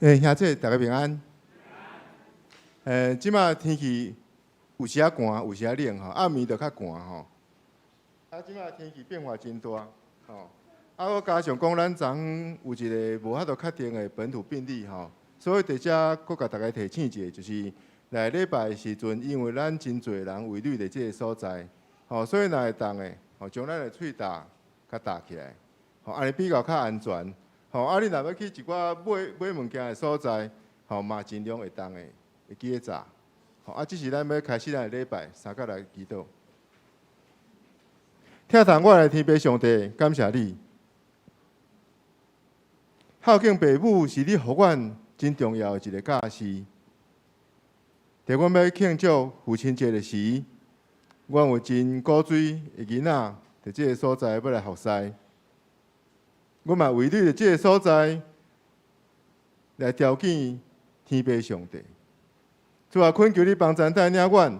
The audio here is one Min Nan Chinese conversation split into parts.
兄姊，大家平安。這馬天氣有時仔寒，有時仔冷吼，暗暝就較寒吼。啊，這馬天氣變化真大吼。啊，閣加上講，咱昨昏有一个無法度確定的本土病例吼，所以佇遮閣共大家提醒一下，就是來禮拜的時陣，因為咱真濟人圍聚佇這个所在，吼，所以若會當的，吼，將咱的喙罩較罩起來，吼，按呢比較較安全。吼，啊，你若欲去一寡買買物件的所在，吼，嘛盡量會當的，會記得罩。吼，啊，這是咱欲開始咱的禮拜，相佮來祈禱。疼痛我的天父上帝，感謝你。孝敬爸母是你予阮真重要的一个教示。佇阮欲慶祝父親節的時，阮有真古錐的囡仔佇這个所在欲來服侍。阮嘛為你佇這个所在來朝見天父上帝。主啊，懇求你幫贊帶領阮，予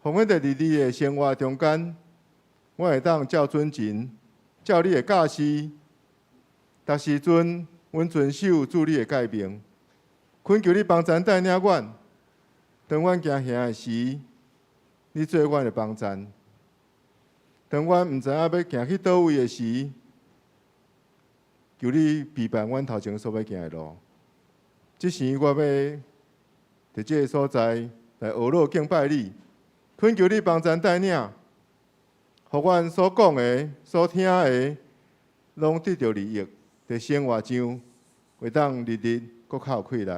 阮佇日日的生活中間，阮會當照準繩，照你的教示，逐時陣阮遵守主你的誡命。懇求你幫贊帶領阮，當阮驚嚇的時，你做阮的幫贊；當阮毋知影欲行去佗位的時，求你備辦阮頭前所欲行的路。這時我欲佇這个所在來呵咾敬拜你，懇求你幫贊帶領，予阮所講的、所聽的，攏得著利益，佇生活上會當日日閣較有氣力。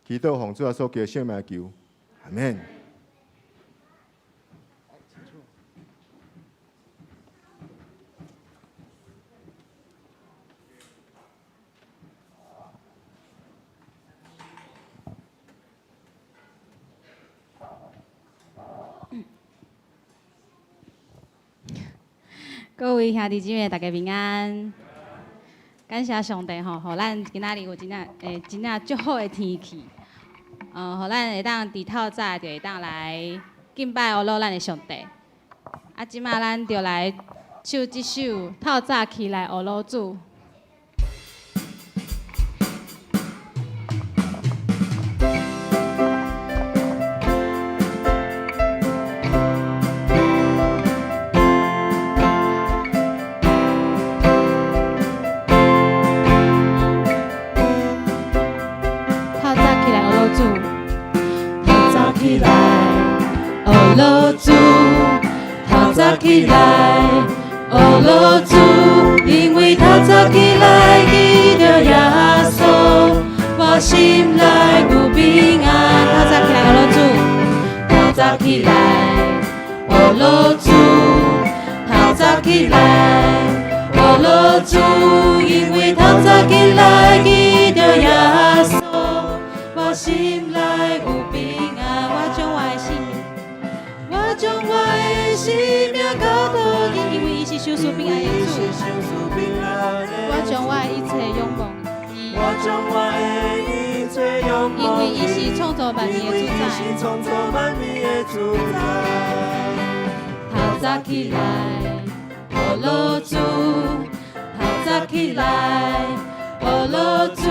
祈禱奉主耶穌基督聖名求，阿們。各位兄弟姊妹，大家平安。感謝上帝吼，予咱今仔日有真正真正足好的天氣，予咱會當佇透早就會當來敬拜阿咾咱的上帝。啊，這馬咱就來唱這首《透早起來阿咾主》。透早起來阿咾主，透早起來阿咾主，透早起來阿咾主，因為透早起來記著耶穌，我心內有平安。透早起來阿咾主，透早起來阿咾主，透早起來阿咾主，因為透早起來記著耶穌，我心內有平安。我將我的性命，我將我的性命交託伊，因為伊是賞賜平安的主。我將我的一切仰望伊，我將我的一切仰因為伊是創造萬民的主宰。透早起來，阿咾主，透早起來，阿咾主，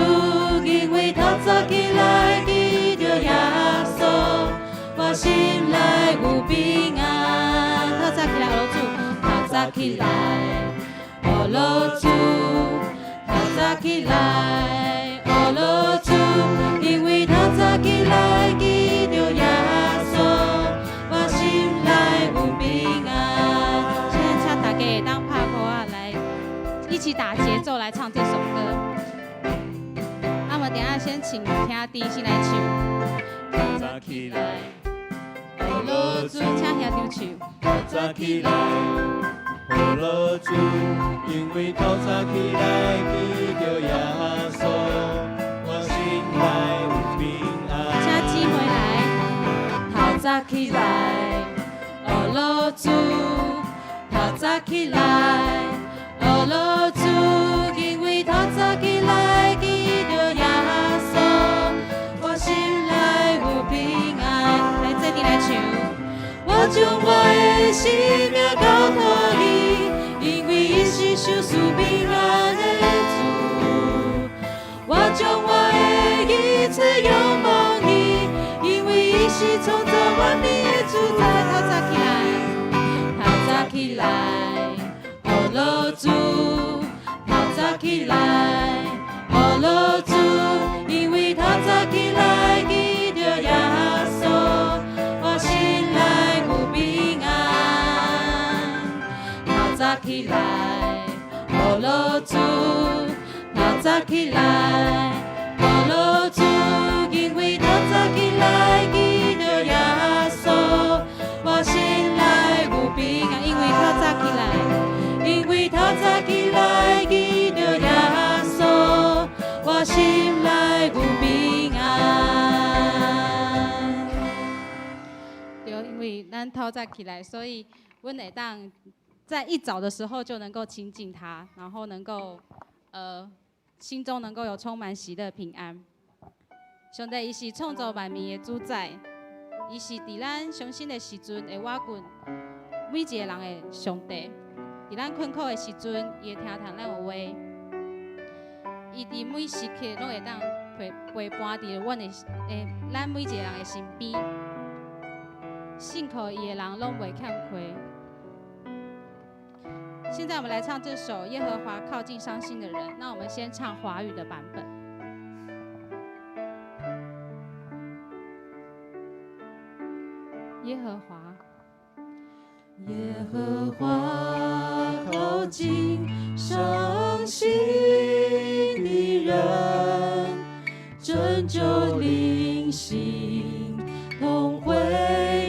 因為透早起來記著耶穌，我心內有平安。透早起來阿咾主，透早起來，阿咾主，透早起來，阿咾主，因為透早起來記著耶穌，我心內有平安。現在請大家會當拍鼓仔來一起打節奏來唱這首歌。那麼等下先請兄弟先來唱。透早起來，阿咾主，請兄長唱。透早起來，阿咾主，因為透早起來記著耶穌，我心內有平安。請姊妹來。透早起來，阿咾主，透早起來，阿咾主，因為透早起來記著耶穌，我心內有平安。來，做陣來唱。我將我的性命交託伊，因為伊是賞賜平安的主。我將我的早起來，學落主，因為透早起來見著耶穌，我心內有平安。因為透早起來，因為透早起來見著耶穌，我心內有平安。對，因為咱透早起來，所以阮會當在一早的時候就能夠親近他，然後能夠心中能夠有充滿喜樂平安。上帝伊是創造萬物的主宰，伊是佇咱傷心的時陣會倚近每一个人的上帝。佇咱困苦的時陣，伊會聽聽咱的話。伊佇每時刻攏會當陪伴佇阮的咱每一个人的身邊。信靠伊的人攏袂欠虧。現在我們來唱這首《耶和華靠近傷心的人》。那我們先唱華語的版本。耶和華，耶和華靠近傷心的人，拯救靈心痛悔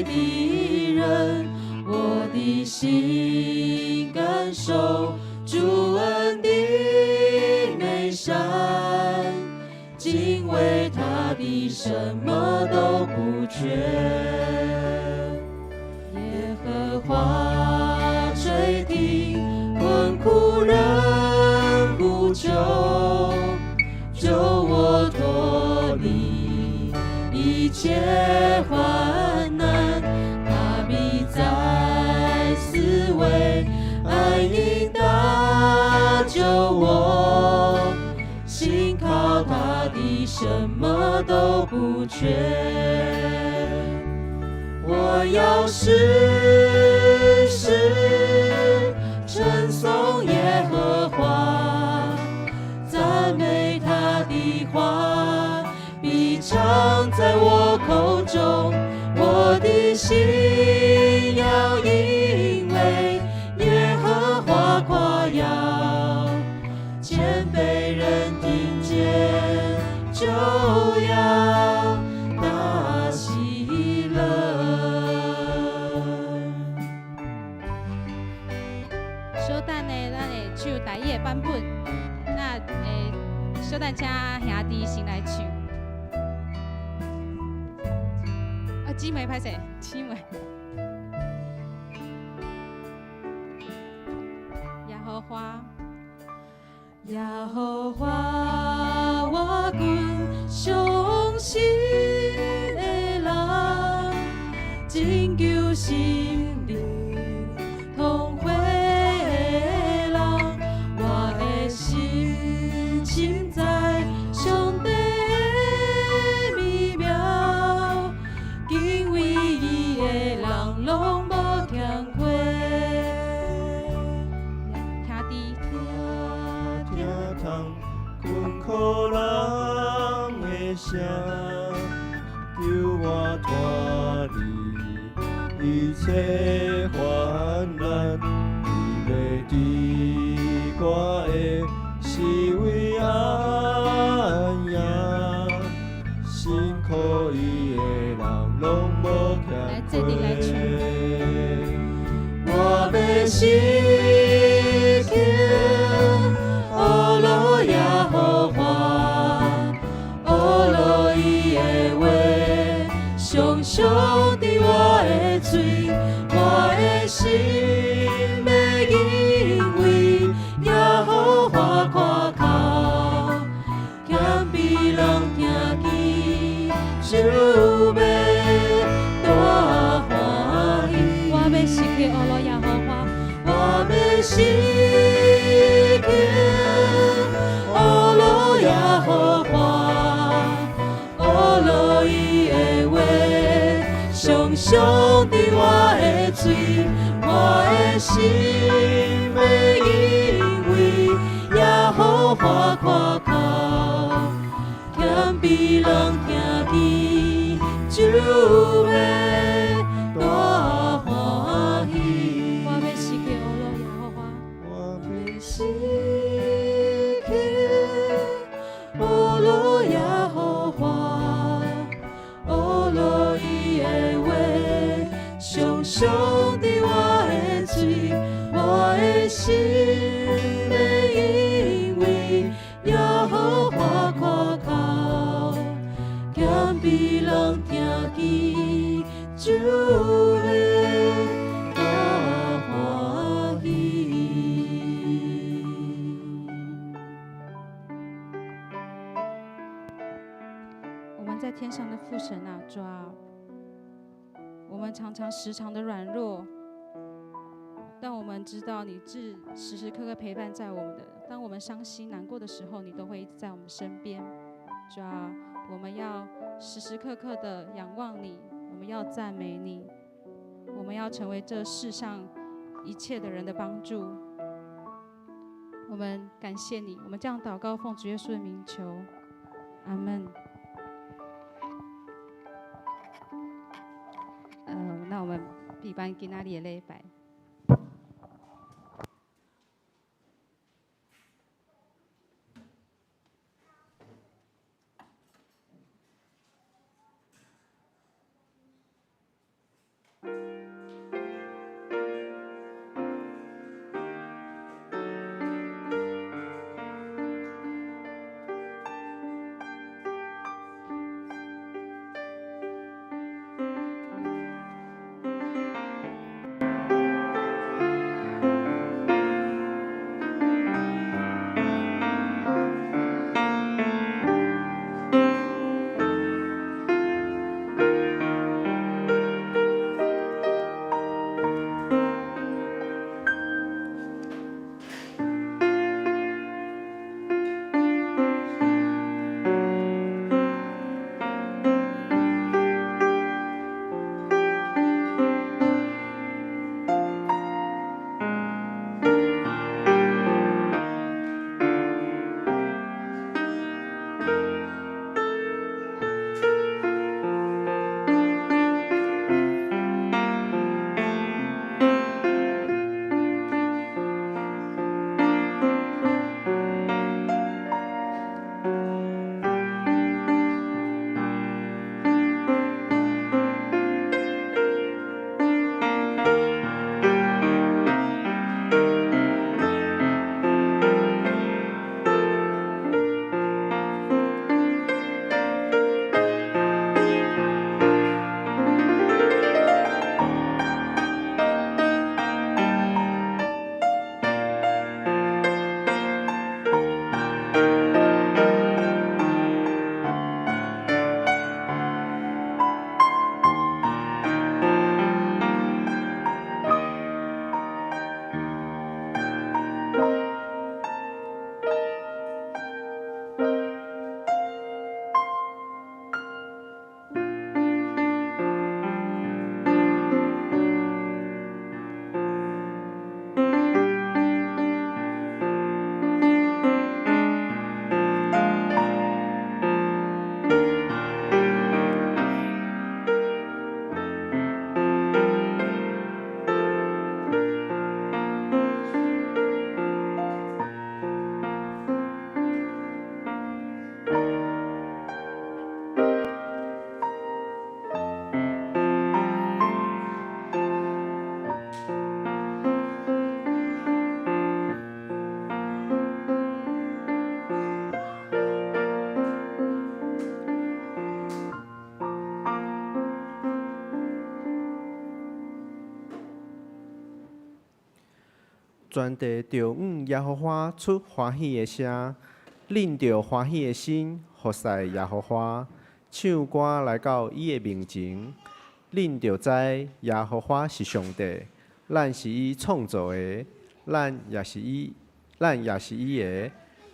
的人。我的心感受主恩的美善，敬畏他的什麼都不缺。耶和華垂聽困苦人呼求，救我脫離一切患難。他必在四圍安營搭救我，信靠他的什麼都不缺。我要時時稱頌耶和華，讚美他的話必常在我口中。我的心要因為耶和華誇耀，謙卑人聽見就要大喜樂。小等呢，咱會唱台語的版本。那小等請兄弟先來唱。啊，姊妹歹勢，姊妹。耶和華，耶和華，倚近傷心的人，拯救心靈痛悔的人。我的心深知上帝的美妙，敬畏伊的人攏無欠虧。兄弟，聽通困苦人的聲，救我脫離一切患難。伊欲佇我的四圍安營，信靠伊的人攏無來欠這陣來唱虧。我欲時刻學羅耶和華，學羅伊的話，常常佇我的喙，我的心欲因為耶和華誇口，謙卑人聽見就欲大歡喜。我欲時刻學羅耶和華，我欲時刻學羅耶和華，學羅伊的話，常常佇我的喙，我的心欲因為耶和華誇口，謙卑人聽見就欲大歡喜。我欲時刻學羅耶和華，我欲時刻和華誇口，謙卑人聽見就會大歡喜。我們在天上的父神啊，主啊，我們常常時常的軟弱，但我們知道你是時時刻刻陪伴在我們的。當我們傷心難過的時候，你都會一直在我們身邊。主啊，我們要時時刻刻的仰望你，我們要讚美你，我們要成為這世上一切的人的幫助。我們感謝你，我們這樣禱告，奉主耶穌的名求，阿門。那我們閉班今仔日的禮拜。全地著向耶和華出歡喜的聲，恁著歡喜的心服侍耶和華，唱歌來到伊的面前，恁著知耶和華是上帝，咱是伊創造的，咱也是伊的，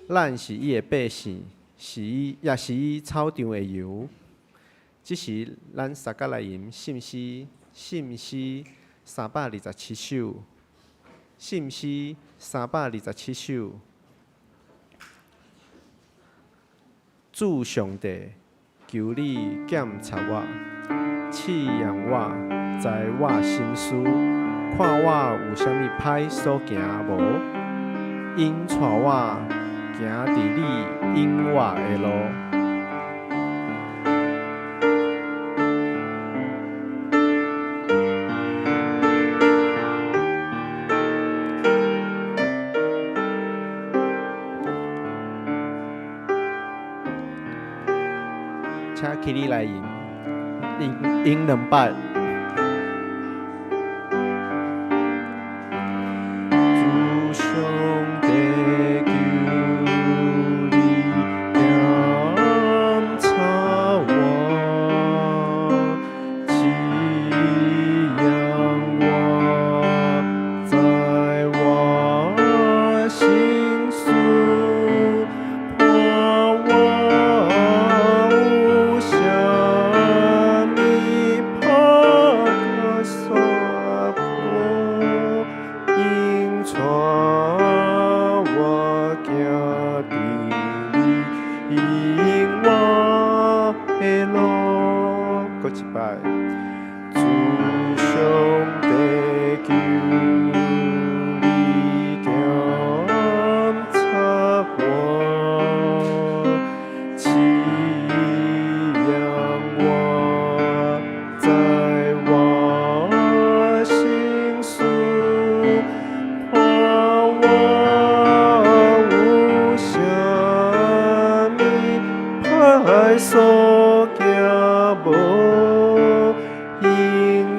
咱是伊的百姓，是伊也是伊草場的羊。這是咱撒迦利吟信詩，信詩327首。信詩327首。主上帝，求你檢查我，試驗我，知我心思，看我有啥物歹所行無，引帶我行佇你引我的路。請起立來吟，吟吟兩擺。主上帝求你檢查我，試驗我，知我心思，看我有啥物歹所過，引帶我行佇你永活的路。閣一擺，主上帝求你檢查我，試驗我，知我心思，看我有啥物歹所行無，引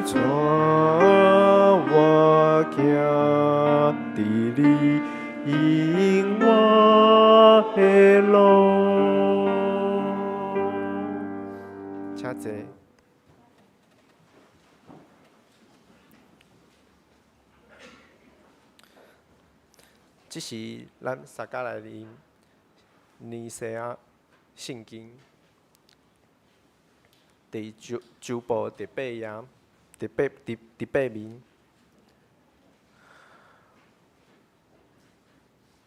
帶我行佇你永活的路。請坐。這時，咱三家來啉尼西亞聖經第九九部第八頁，第八第第八面。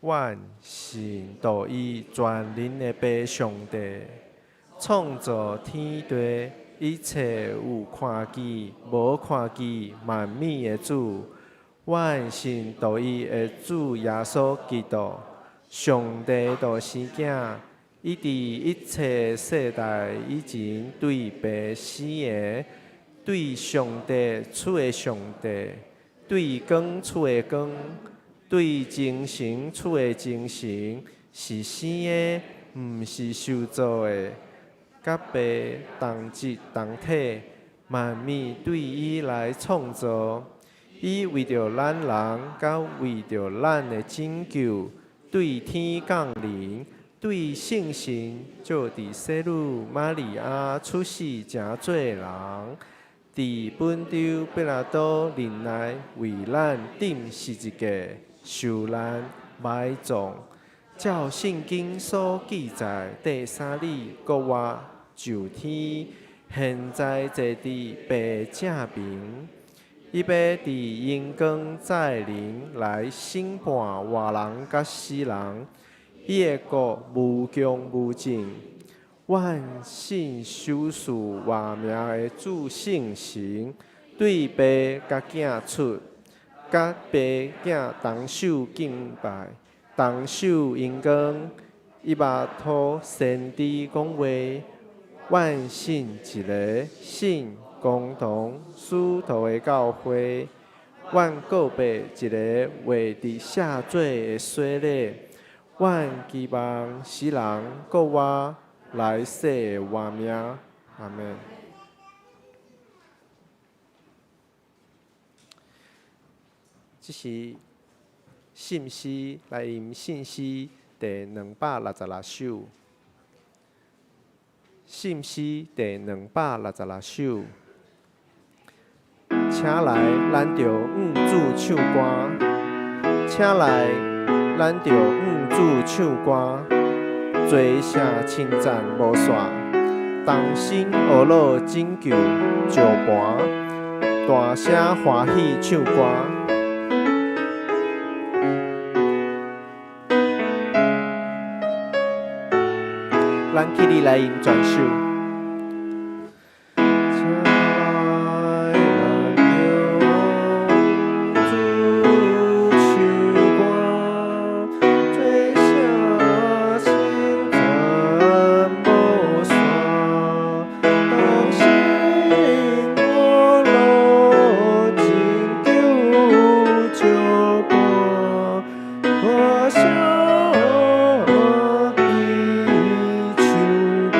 阮信獨一全能的父上帝，創造天地一切有看見、無看見萬物的主。阮信獨一的主耶穌基督，上帝獨生囝，伊佇一切世代以前對父生的，對上帝出的上帝，對光出的光，對精神出的精神，是生的，毋是受造的，佮父同質同體，萬物對伊來創造。伊為著咱人，佮為著咱的拯救，對天降臨，對聖神，藉佇洗女瑪利亞出世成做人，佇本丟彼拉多任內為咱釘十字架受難埋葬，照聖經所記載，第三日復活上天，現在坐佇父正邊。伊欲佇榮光再臨來審判活人佮死人，伊的國無窮無盡。阮信首賜活命的主聖神，對父佮囝出，佮父囝同受敬拜，同受榮光。伊嘛託先知講話，阮信一个聖共同使徒的教會，阮告白一个活佇赦罪的洗禮，阮期望死人復活來世的活命。阿們。這是信詩來吟信詩第266首。信詩第266首。請來，咱著向主唱歌。請來，咱著向主唱歌。齊聲稱讚無煞，同心學樂拯救石盤，大聲歡喜唱歌。咱起立來吟全首。請來，咱著向主唱歌，齊聲稱讚無煞，同心學樂拯救石盤，大聲喜唱歌。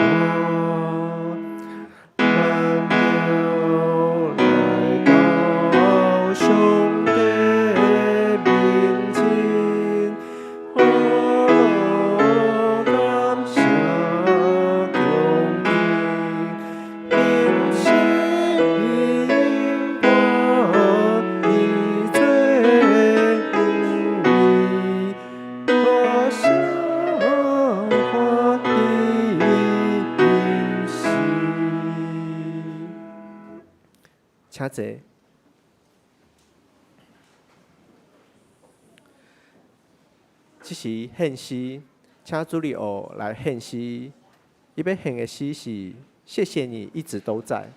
請坐。這時獻詩，請主日學來獻詩。伊欲獻的詩是：謝謝你一直都在。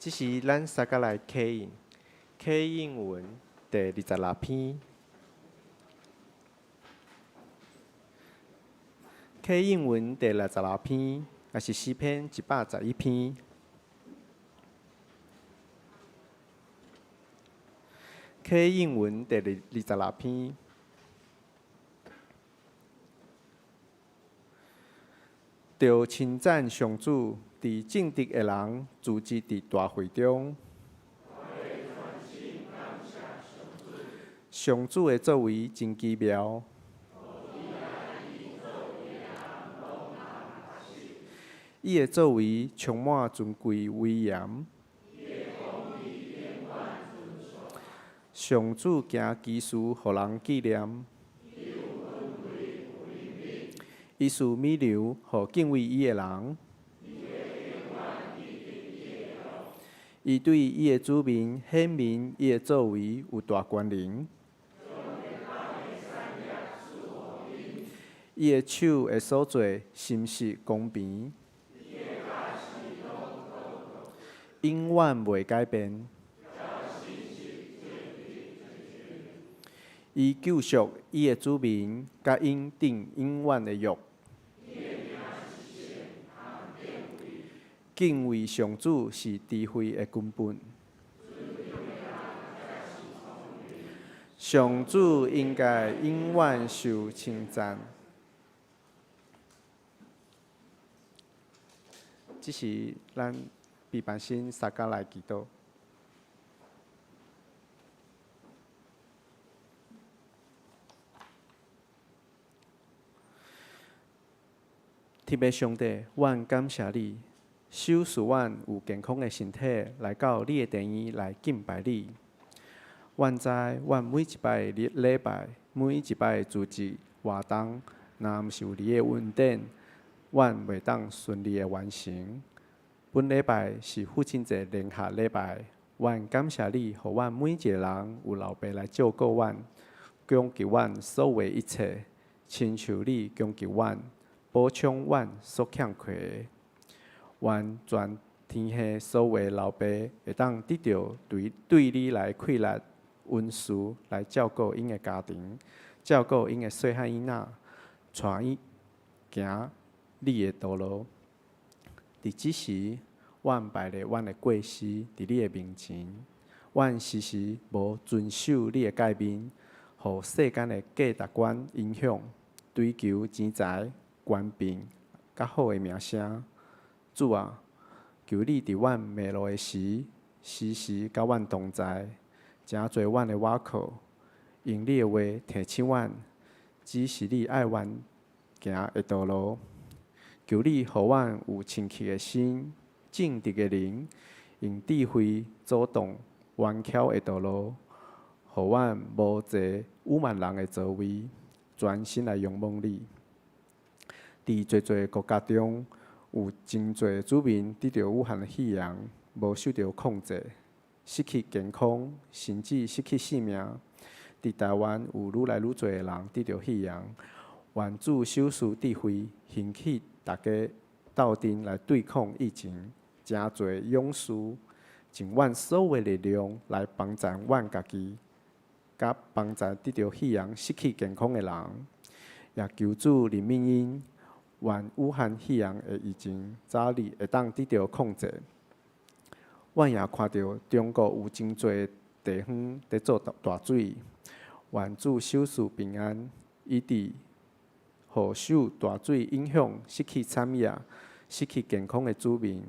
這時，咱三個來啟應，啟應文第26篇。啟應文第26篇，也是詩篇111篇。啟應文第26篇。著稱讚上主，佇正直的人組織佇大會中。上主的作為真奇妙。伊的作為充滿尊貴威嚴。上主行奇事，予人紀念。伊賜米糧，予敬畏伊的人。伊對伊的子民顯明伊的作為有大權能。伊的手的所做誠實公平，永遠袂改變。伊救贖伊的子民，佮𪜶訂永遠的約。敬畏上主是智慧的根本。上主應該永遠受稱讚。這時，咱閉目心相共來祈禱。天父上帝，阮感謝你，賞賜阮有健康的身體來到你的殿院來敬拜你。阮知，阮每一擺的禮拜，每一擺的組織活動，若毋是有你的恩典，阮袂當順利的完成。本禮拜是父親節聯合禮拜，阮感謝你，予阮每一个人有老爸來照顧阮，供給阮所有的一切，親像你供給阮，補充阮所欠缺的。願全天下所有的老爸會當得著對對你來快樂恩賜，來照顧𪜶的家庭，照顧𪜶的細漢囡仔，帶𪜶行你的道路。佇這時，阮敗咧阮的過失，佇你的面前，阮時時無遵守你的誡命，予世間的價值觀影響，追求錢財、權柄、佮好的名聲。主啊，求你佇阮迷路的時，時時佮阮同在，誠濟阮的倚靠，用你的話提醒阮，指示你愛阮行的道路。求你予阮有清潔的心、正直的靈，用智慧阻擋彎曲的道路，予阮無坐愚蠻人的座位，專心來仰望你。佇濟濟國家中，有真濟子民得著武漢肺炎，無受著控制，失去健康，甚至失去性命。佇台灣有愈來愈濟的人得著肺炎，願主賞賜智慧，興起大家鬥陣來對抗疫情，誠濟勇士，盡阮所有的力量來幫助阮家己，佮幫助得著肺炎失去健康的人，也求主憐憫𪜶，願武漢肺炎的疫情早日會當得著控制。阮也看著中國有真濟地方佇做大水，願主賞賜平安，醫治予受大水影響、失去產業、失去健康的子民，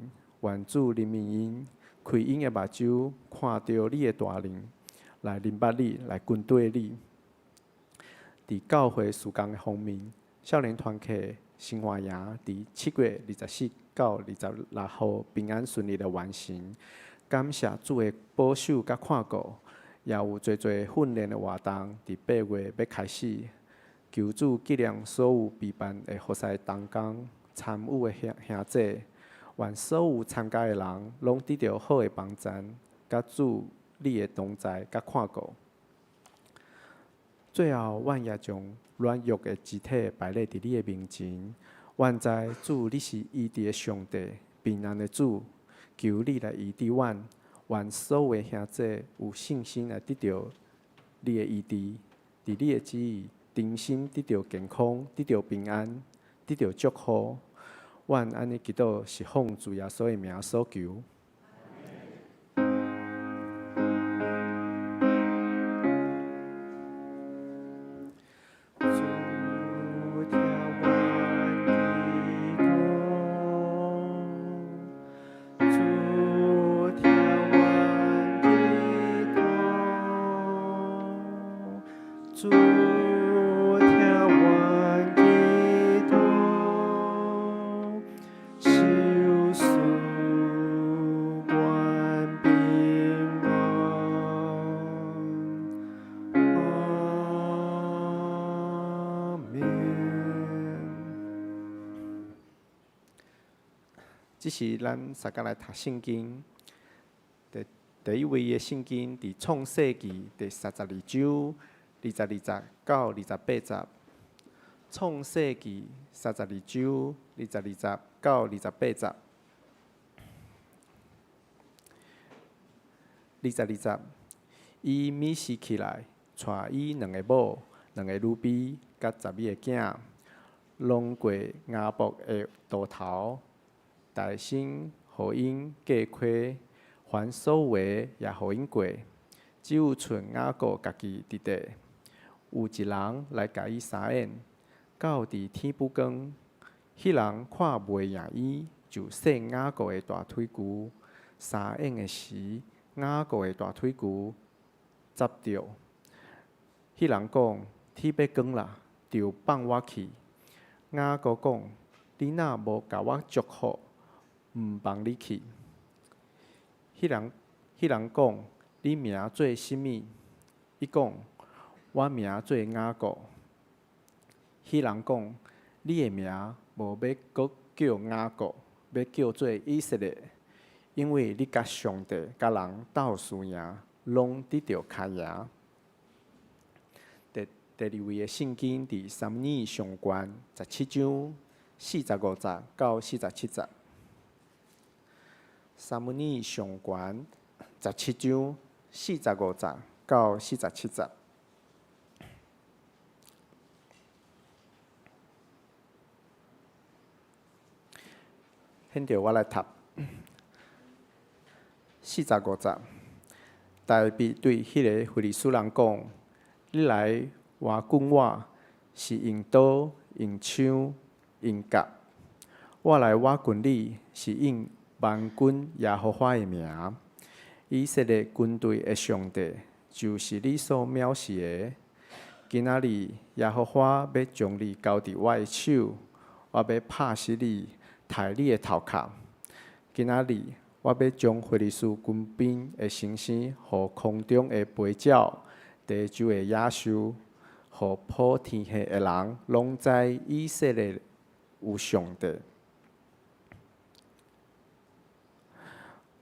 願主憐憫𪜶，開𪜶的目睭，看著你的大能，來認捌你，來跟綴你。佇教會事工的方面，少年團契生活營佇7月24到26號平安順利的完成，感謝主的保守佮看顧，也有濟濟訓練的活動佇8月欲開始。求主紀念所有備辦的服侍同工、參與的兄兄姐，願所有參加的人攏得著好的幫贊，佮主你的同在佮看顧。最後，阮也將軟弱的肢體擺列佇你的面前。阮知主你是醫治的上帝，平安的主，求你來醫治阮，願所有的兄弟有信心來得著你的醫治，佇你的旨意，重新得著健康，得著平安，得著祝福。阮按呢祈禱是奉主耶穌的名所求。主聽阮祈禱，主聽阮祈禱，主聽阮祈禱，賞賜這時咱相共來讀聖經。第一位的聖經佇創世記第三十二章二十二節到二十八節。創世記三十二章二十二節到二十八節。二十二節，伊暝時起來，帶伊兩个某、兩个女婢，佮十二个囝，攏過雅博的渡頭，大聲予𪜶過溪，凡所有的也予𪜶過，只有賰雅各家己佇佇。有一人來共伊相演，到佇天不光，彼人看袂贏伊，就踅雅各的大腿趺。相演的時，雅各的大腿趺扎著。彼人講：天欲光啦，著放我去。雅各講：你若無共我祝福，毋放你去。彼人講：你名做啥物？伊講：我名做雅各。彼人講：你的名無欲閣叫雅各，欲叫做以色列，因為你佮上帝、佮人鬥輸贏，攏得著跤贏。第二位的聖經佇撒母耳上卷十七章四十五節到四十七節。撒母耳上卷十七章四十五節到四十七節。現在我來讀四十五節。大衛對彼个非利士人講：你來倚近我，是用刀、用槍、用甲；我來倚近你，是用萬軍耶和華的名。以色列軍隊的上帝，就是你所藐視的。今仔日耶和華欲將你交佇我的手，我欲拍死你，刣你的頭殼。今仔日我欲將非利士軍兵的身屍，予空中的飛鳥、地洲的野獸，予普天下的人攏知以色列有上帝。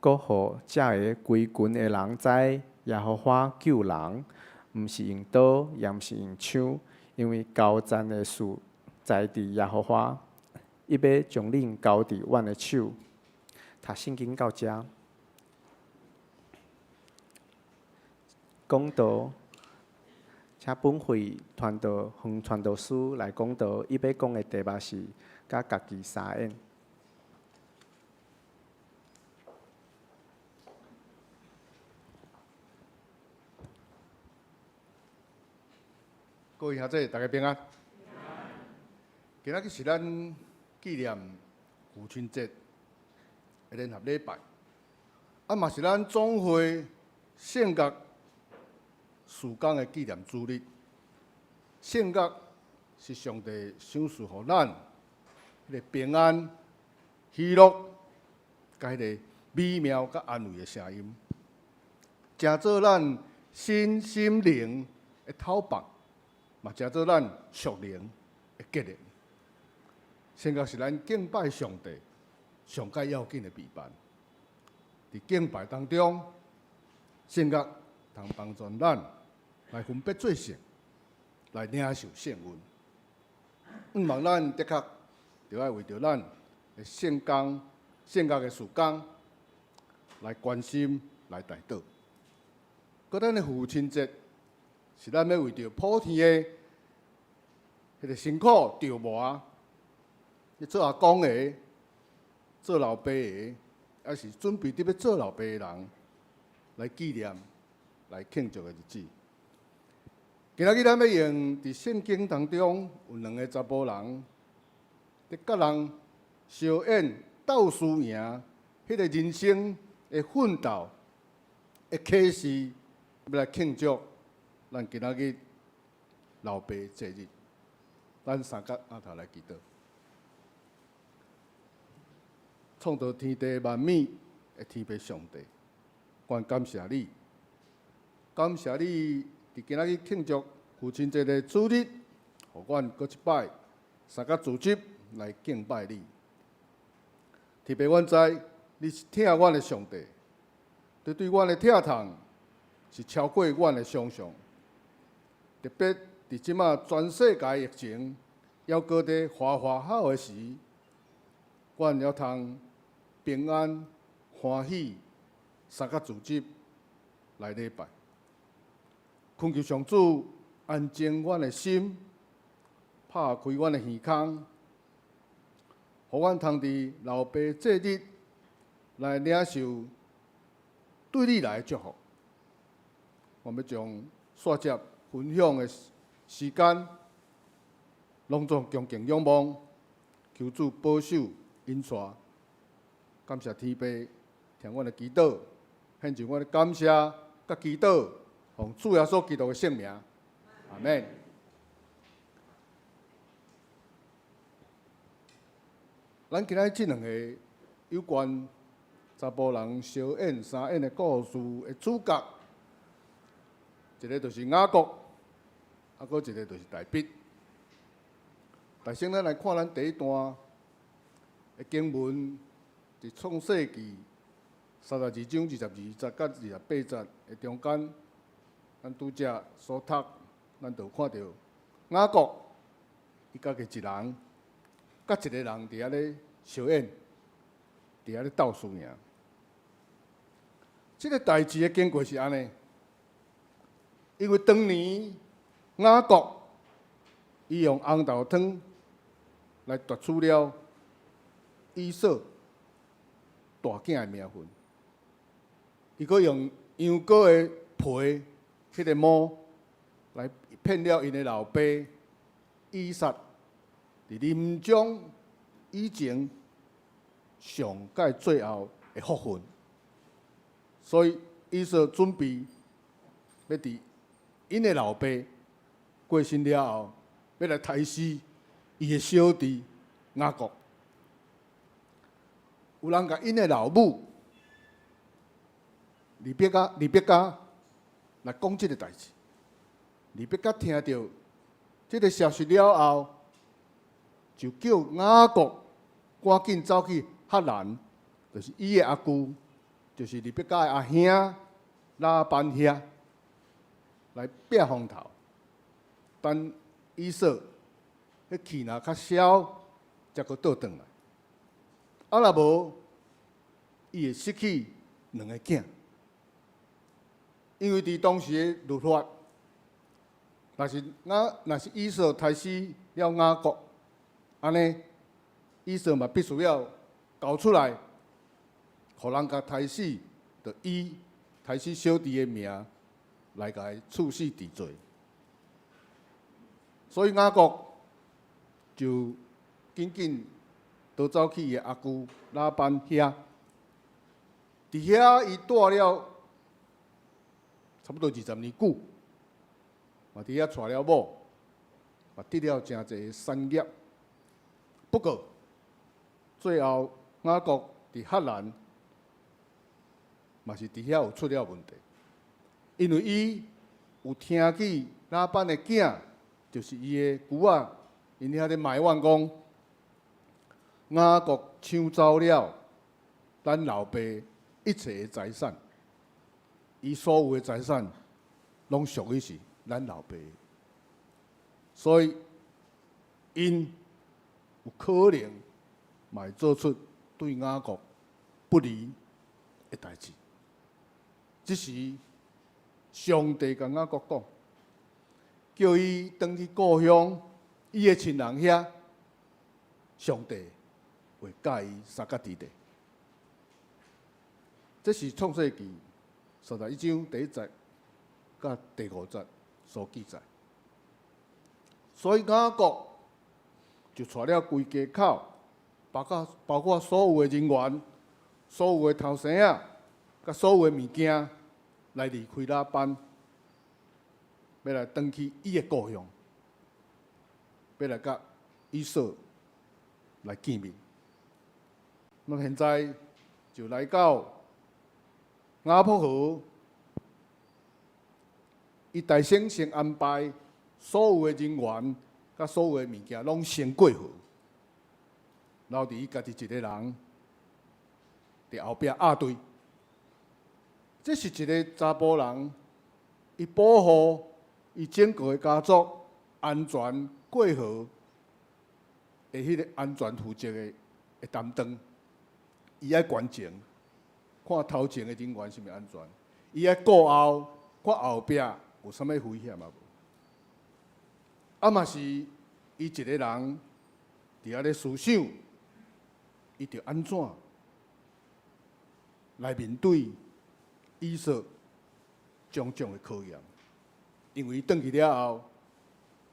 閣予遮个歸群的人知，耶和華救人，毋是用刀，也毋是用槍，因為交戰的事在佇耶和華，伊欲將恁交佇阮的手。讀聖經到遮，講道，請本會傳道黃傳道師來講道，伊欲講的題目是佮家己相演。各位兄弟，大家平安。今仔日是咱紀念父親節的聯合禮拜，啊嘛是咱總會聖樂事工的紀念主日。聖樂是上帝賞賜予咱彼个平安、喜樂，佮彼个美妙佮安慰的聲音，成做咱身心靈的透放。嘛，成做咱屬靈的結連。聖樂是咱敬拜上帝上蓋要緊的備辦。佇敬拜當中，聖樂通幫助咱來分別罪聖，來領受聖恩。毋望咱的確著愛為著咱的聖工、聖樂的事工來關心、來代禱。閣咱的父親節，是咱欲為著普天的彼个辛苦著磨，咧做阿公的、做老爸的，抑是準備佇欲做老爸的人，來紀念、來慶祝的日子。今仔日咱欲用佇聖經當中有兩个查埔人，佇佮人相演鬥輸贏，彼个人生的奮鬥的啟示，欲來慶祝咱今仔日老爸節日。咱三角阿頭來祈禱，創造天地萬物的天父上帝，阮感謝你，感謝你佇今仔日慶祝父親節的主日，予阮閣一擺三角組織來敬拜你。天父，阮知你是疼阮的上帝，你對阮的疼痛是超過阮的想象。特別佇這馬全世界疫情猶閣佇嘩嘩吼的時，阮猶通平安歡喜，三個組織來禮拜。懇求上主安靜阮的心，拍開阮的耳孔，予阮通佇老爸節日來領受對你來的祝福。我欲將煞接分享的時間，攏總恭敬仰望，求主保守引帶，感謝天父聽阮的祈禱，獻上阮的感謝佮祈禱，奉主耶穌基督的聖名，阿們。咱今仔這兩個有關查埔人相演三演的故事的主角，一個就是雅各，啊，閣一個就是大衛。但先咱來看咱第一段的經文，佇創世記32章22節佮28節的中間，咱拄才所讀，咱就看著雅各伊家己一人，佮一個人佇遐咧相演，佇遐咧鬥輸贏。這個代誌的經過是按呢，因為當年雅各伊用紅豆湯來奪取了以掃大囝的名分，伊閣用羊羔的皮彼個毛來騙了𪜶的老爸以撒，佇臨終以前上蓋最後的福分，所以以掃準備欲佇𪜶的老爸過身了後，欲來刣死伊的小弟雅各。有人共𪜶的老母利百加、利百加來講這个代誌。利百加聽著這个消息了後，就叫雅各趕緊走去哈蘭，就是伊的阿舅，就是利百加的阿兄拉班遐來避風頭，等以掃彼氣若較消，才閣倒轉來。啊，若無，伊會失去兩個囝，因為佇當時的律法，若是以掃刣死了雅各，按呢，以掃嘛必須要交出來，予人共刣死，就以刣死小弟的名來共伊處死治罪。所以雅各就緊緊逃走去伊的阿舅拉班遐，佇遐伊蹛了差不多20年久，嘛佇遐娶了某，嘛得了誠濟產業。不過最後雅各佇哈蘭嘛是佇遐有出了問題，因為伊有聽見拉班的囝，就是伊的姑仔，𪜶遐咧埋怨講，雅各搶走了咱老爸一切的財產，伊所有的財產攏屬於是咱老爸，所以𪜶有可能嘛會做出對雅各不利的代誌。這時，上帝共雅各講，叫伊轉去故鄉，伊的親人遐，上帝會佮伊相佮佇咧。這是創世記31章第1節佮第5節所記載。所以雅各就帶了規家口，包括所有的人員、所有的頭生仔、佮所有的物件，來離開拉班，欲來轉去伊的故鄉，欲來佮以掃來見面。那麼現在就來到雅博河，伊大先先安排所有的人員佮所有的物件攏先過河，留佇伊家己一个人佇後壁壓隊。這是一个查埔人，伊保護伊整個的家族安全過河的彼个安全負責的擔當。伊愛觀前，看頭前的人員是毋是安全；伊愛顧後，看後壁有啥物危險啊無。啊嘛是伊一个人佇遐咧思想，伊著按怎來面對以掃種種的考驗？因為伊轉去了後，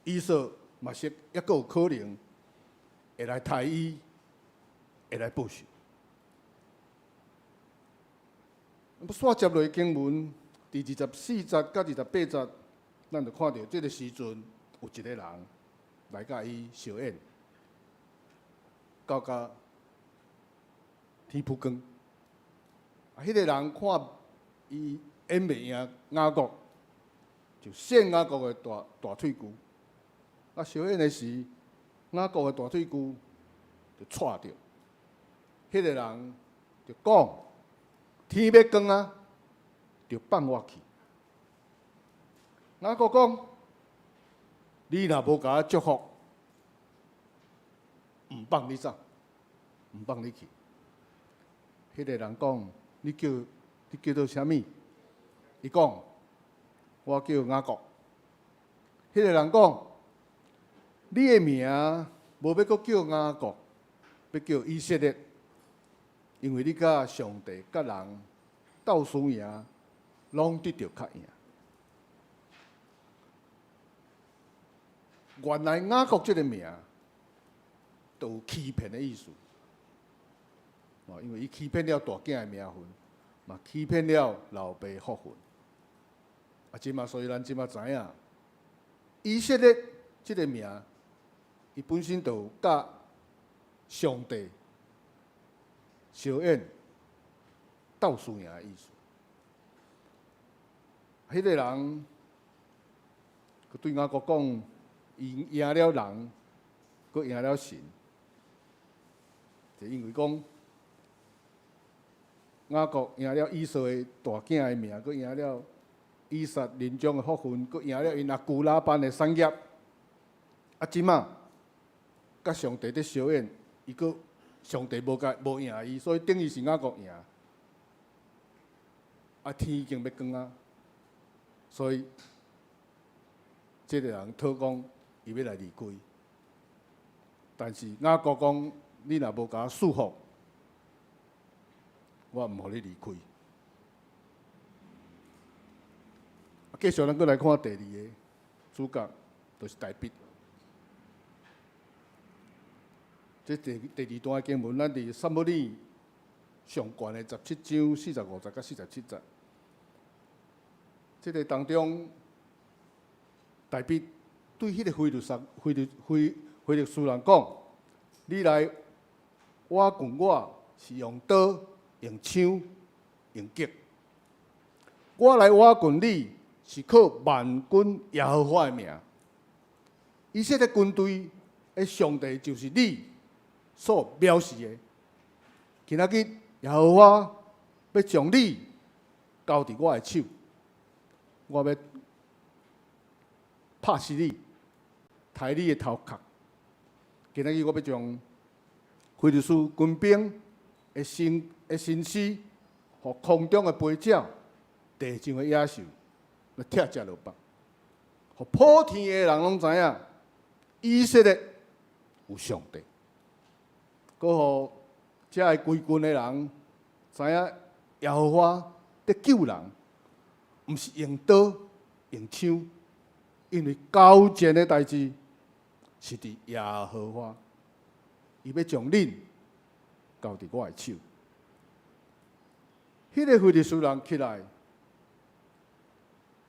以掃嘛是抑閣有可能會來刣伊，會來報仇。煞接落經文，佇24節佮28節，咱就看著這个時陣有一个人來佮伊相演，到甲天曝光。啊，彼个人看伊演袂贏雅各，就扇雅各的大腿骨。啊，相演的時，雅各的大腿骨就挫著。彼个人就講：天欲光啊，就放我去。雅各講：你若無共我祝福，毋放你走，毋放你去。彼个人講：你叫做啥物？伊講：我叫雅各。彼个人講：你的名無欲閣叫雅各，欲叫以色列，因為你佮上帝佮人鬥輸贏，攏得著較贏。原來雅各這个名，就有欺騙的意思。哦，因為伊欺騙了大囝的名分，嘛欺騙了老爸福分。啊，這馬所以咱這馬知影，以色列這个名，伊本身就有佮上帝相演鬥輸贏的意思。彼个人，閣對雅各講，伊贏了人，閣贏了神，就因為講雅各贏了以掃的大囝的名，閣贏了以撒臨終的福分，閣贏了𪜶阿舅拉班的產業。啊，這馬佮上帝佇相演，伊閣上帝無共無贏伊，所以等於是雅各贏。啊，天已經欲光啊，所以這个人討講伊欲來離開，但是雅各講，你若無共我祝福，我毋予你離開。繼續咱閣來看第二个主角，就是大衛。這第二段的經文，咱佇撒母耳上卷的17章45節佮47節。這个當中，大衛對彼个非利士、非利非非利士人講：你來倚近我，是用刀、用槍、用戟；我來倚近你，是靠萬軍耶和華的名。以色列軍隊的上帝就是你所藐視的。今仔日耶和華欲將你交佇我的手，我欲拍死你，刣你的頭殼。今仔日我欲將非利士軍兵的身屍，予空中的飛鳥、地上的野獸來拆食落腹，予普天的人攏知影，以色列有上帝。閣予遮个歸軍的人知影耶和華佇救人，毋是用刀用槍，因為交戰的代誌是佇耶和華，伊欲將恁交佇我的手。彼个非利士人起來，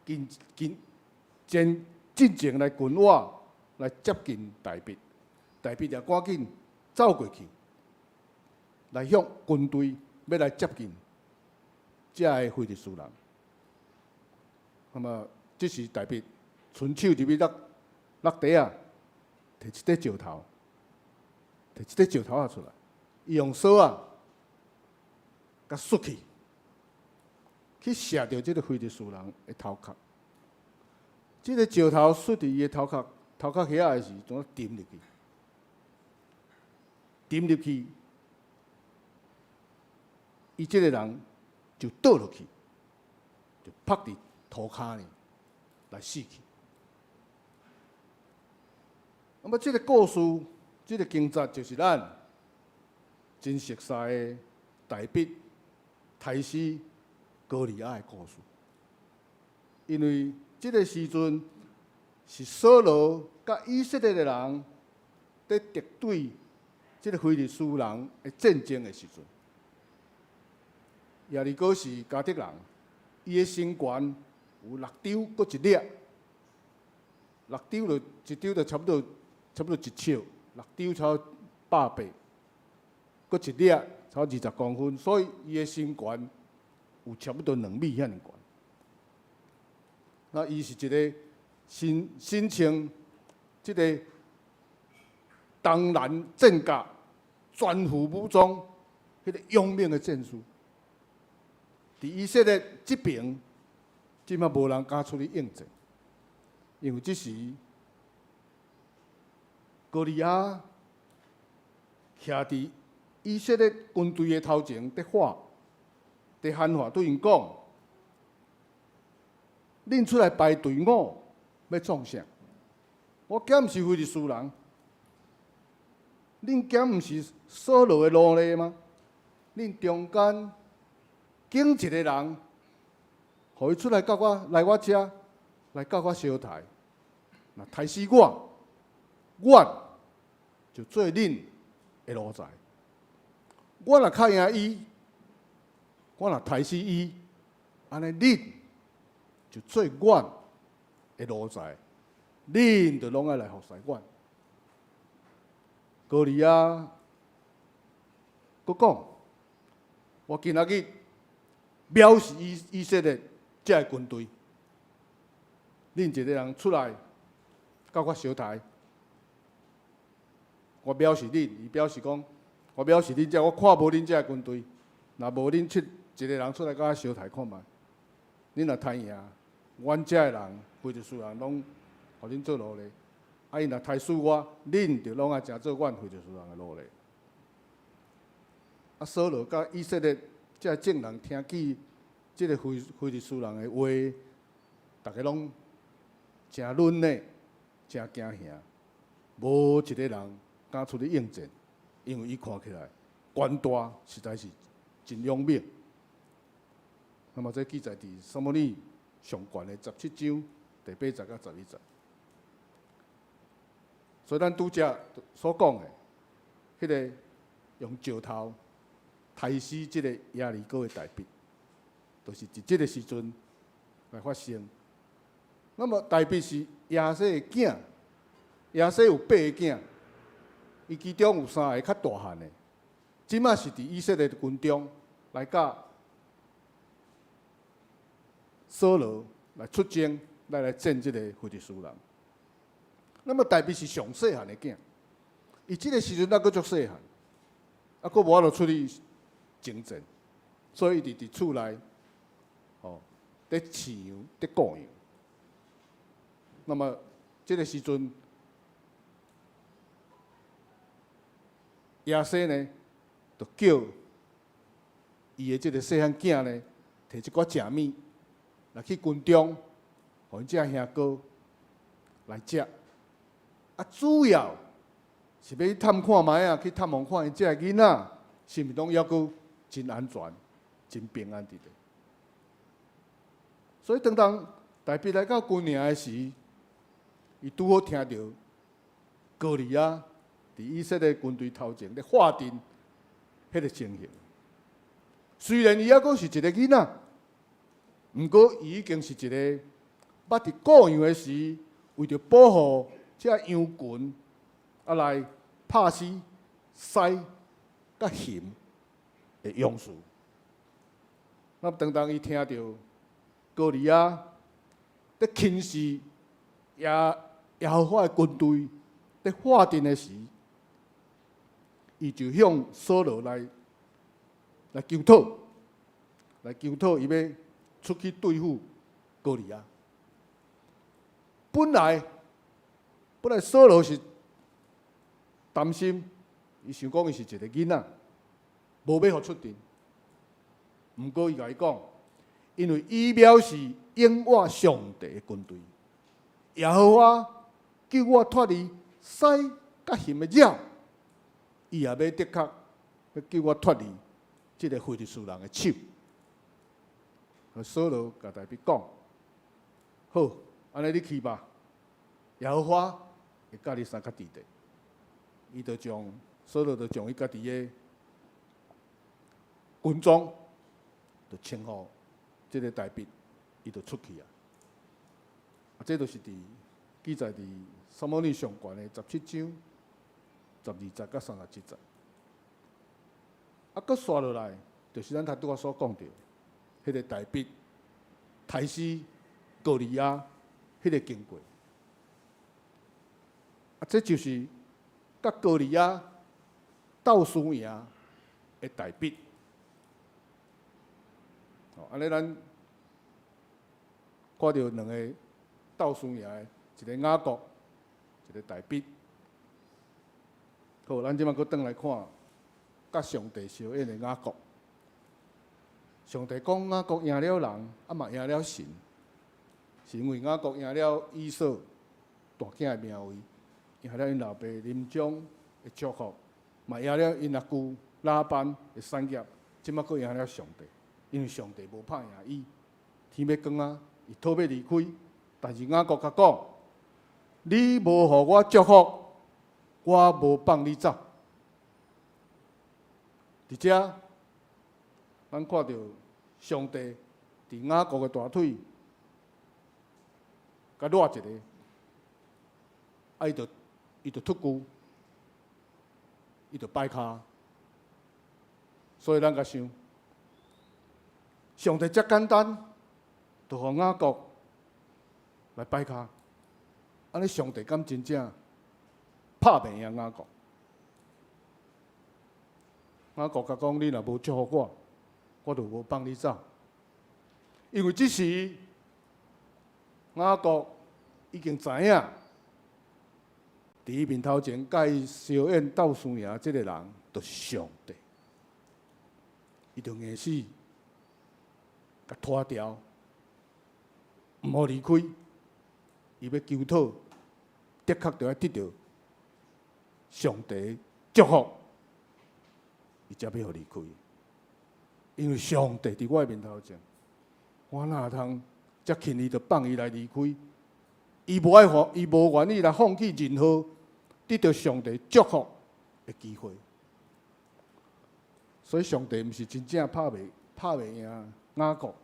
近近前進前來近我，來接近大衛，大衛也趕緊走過去，來向軍隊欲來接近遮个非利士人。那麼這時大衛伸手入去落落袋仔，提一塊石頭，提一塊石頭仔出來，伊用索仔共摔去，去射著這个非利士人的頭殼。這个石頭摔佇伊的頭殼頭殼遐的時，怎沉入去？沉入去，伊這个人就倒落去，就趴佇塗跤呢來死去。那麼這个故事，這个經節就是咱真熟悉的大衛刣死歌利亞的故事。因為這个時陣是掃羅佮以色列的人佇敵對這个非利士人的戰爭的時陣。耶利哥是迦特人，伊的身懸有六張閣一掠，六張就一張就差不多一尺，六張差180，閣一掠差20公分，所以伊的身懸有差不多2米遐爾懸。那伊是一个身身穿這个東南戰甲全副武裝，彼个勇猛的戰士。佇以色列這爿，這馬無人敢出去應戰，因為這時歌利亞徛佇以色列軍隊的頭前，佇喊，佇喊話對𪜶講：恁出來排隊伍，欲創啥？我敢毋是非利士人？恁敢毋是掃羅的奴隸嗎？恁中間揀一个人，予伊出來佮我來我遮，來佮我相刣，若刣死我，我就做恁的奴才。我若較贏伊，我若刣死伊，按呢恁就做阮的奴才，恁就攏愛來服侍阮。歌利亞閣講：我今仔日藐視以色列這个軍隊，恁一个人出來佮我相刣，我藐視恁，伊表示講，我藐視恁這，我看無恁這个軍隊，若無恁出一個人出來佮我相刣看覓，恁若刣贏，阮遮的人非利士人攏予恁做奴隸，啊，𪜶若刣死我，恁就攏愛成做阮非利士人的奴隸。啊，掃羅佮以色列這眾人聽見這个非利士人的話，逐家攏誠忍的，誠驚嚇，無一个人敢出去應戰，因為伊看起來權大，實在是真勇猛。那麼這記載佇撒母耳上卷的17章第8節到11節。所以咱拄才所講的，彼个用石頭刣死這个耶利哥的大衛，就是佇這个時陣來發生。那麼大衛是耶西的囝，耶西有八个囝，伊其中有三个較大漢的，這馬是佇以色列軍中來佮掃羅來出征，來戰這個非利士人。那麼大衛是上細漢的囝，伊這个時陣猶閣足細漢，啊，閣無法度出去征戰，所以伊佇厝內，吼，佇飼羊、佇顧羊。那麼這个時陣，耶西呢，就叫伊的這个細漢囝呢，提一寡食物來去軍中，予𪜶這兄哥來食。啊，主要是欲去探看覓仔，去探望看𪜶這个囡仔，是毋是攏猶閣真安全、真平安佇咧。所以當當大衛來到軍營的時，伊拄好聽著歌利亞佇以色列軍隊頭前咧喊陣彼个情形。雖然伊猶閣是一个囡仔，毋過伊已經是一個捌佇顧羊的時，為著保護這羊群，啊來拍死獅佮熊的勇士。那當當伊聽著歌利亞佇輕視耶和華的軍隊佇喊陣的時，伊就向掃羅來求討。來求討，伊欲出去對付歌利亞。本來掃羅是擔心，伊想講伊是一個囡仔，無欲予出陣。毋過伊共伊講，因為伊表是永活上帝的軍隊，耶和華救我脫離獅佮熊的爪，伊也欲的確欲救我脫離這个非利士人的手。掃羅共大衛講：好，按呢你去吧，耶和華會佮你相佮佇的。伊就將掃羅就將伊家己的軍裝就穿予這个大衛，伊就出去啊。啊，這就是佇記載佇撒母耳上卷的17章12節到37節。啊，閣紲落來，就是咱頭拄仔所講著，彼个大衛刣死歌利亞彼个經過。啊，這就是佮歌利亞鬥輸贏的大衛。哦，按呢咱看著兩個鬥輸贏的，一个雅各，一个大衛。好，咱這擺閣轉來看，佮上帝相應的雅各。上帝講雅各贏了人，啊嘛贏了神，是因為雅各贏了以掃大囝的名位，贏了𪜶老爸臨終的祝福，嘛贏了𪜶阿舅拉班的產業，這擺閣贏了上帝，因為上帝無拍贏伊。天欲光啊，伊討欲離開，但是雅各共講：你無予我祝福，我無放你走。佇遮，咱看著上帝佇雅各的大腿，共掠一下，啊，伊就脫臼，伊就擺跤。所以咱共想，上帝遮簡單，就予雅各來擺跤，按呢上帝敢真正拍袂贏雅各？雅各共講：你若無祝福我，我就無放你走。因為這時雅各已經知影，佇伊面頭前共伊相應鬥輸贏這个人，就是上帝。伊就硬死共拖牢，毋予離開。伊欲求討，的確著愛得著上帝祝福，伊才欲予離開。因為上帝佇我的面頭前，我哪會通遮輕易就放伊來離開？伊無愛放，伊無願意來放棄任何得著上帝祝福的機會。所以上帝毋是真正拍袂贏雅各，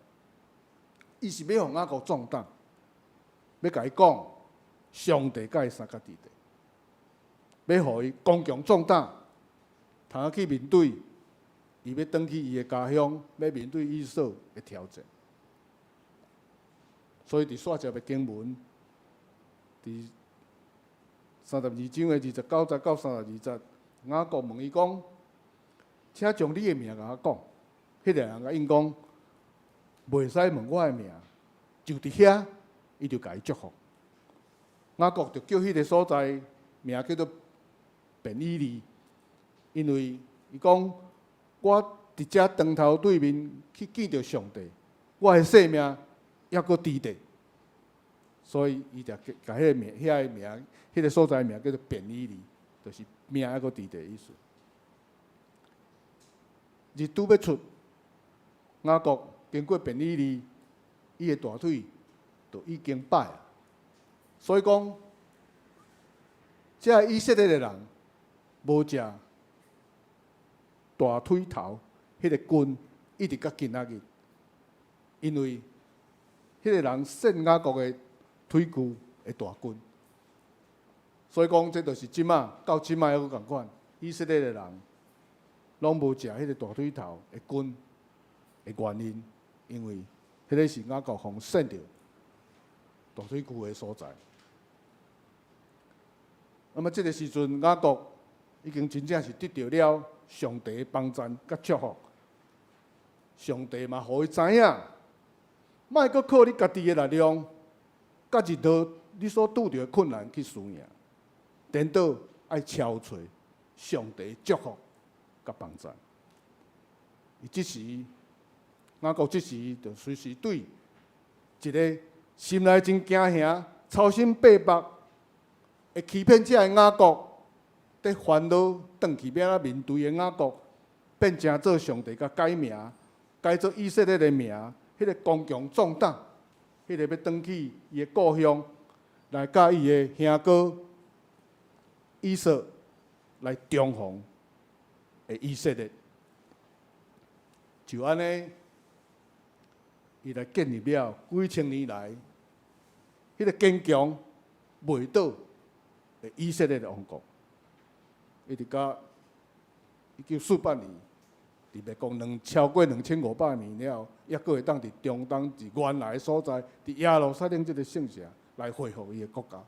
伊是欲予雅各壯膽，欲共伊講，上帝佮伊相佮佇的，欲予伊剛強壯膽，通去面對伊欲轉去伊的家鄉，欲面對以掃的挑戰。所以佇煞節的經文，佇32章的29節到32節，雅各問伊講：請將你的名共我講。彼个人共應講：袂使問我的名，就佇遐，伊就共伊祝福。雅各就叫彼个所在名叫做便以利，因為伊講我佇遮當頭對面去見著上帝，我的性命猶閣佇的，所以伊就共彼个名、遐个名、彼个所在名叫做便以利，就是命猶閣佇的意思。日拄欲出，雅各經過便以利，伊的大腿就已經擺啊。所以講，這以色列的人無食大腿頭彼个筋，一直到今仔日，因為彼个人搧雅各的腿趺的大筋。所以講，這就是這馬到這馬猶閣仝款，以色列的人攏無食彼个大腿頭的筋的原因，因為彼个是雅各予搧著大腿趺的所在。那麼這个時陣，雅各已經真正是得著了上帝的幫贊佮祝福。上帝嘛，予伊知影，莫閣靠你家己的力量，佮任何你所拄著的困難去輸贏，顛倒愛超揣上帝祝福佮幫助。伊這時，雅各這時就隨時對一个心內真驚嚇、操心八百、會欺騙者的雅各，佇煩惱轉去欲按怎面對的雅各，變成做上帝共改名，改做以色列的名，彼个剛強壯膽，彼个欲轉去伊的故鄉，來佮伊的兄哥以掃來重逢的以色列，就按呢，伊來建立了幾千年來，彼个堅強袂倒的以色列的王國，一直到1948年，佇滅國超過2500年了，猶閣會當佇中東佇原來的所在，佇耶路撒冷這个聖城來恢復伊的國家，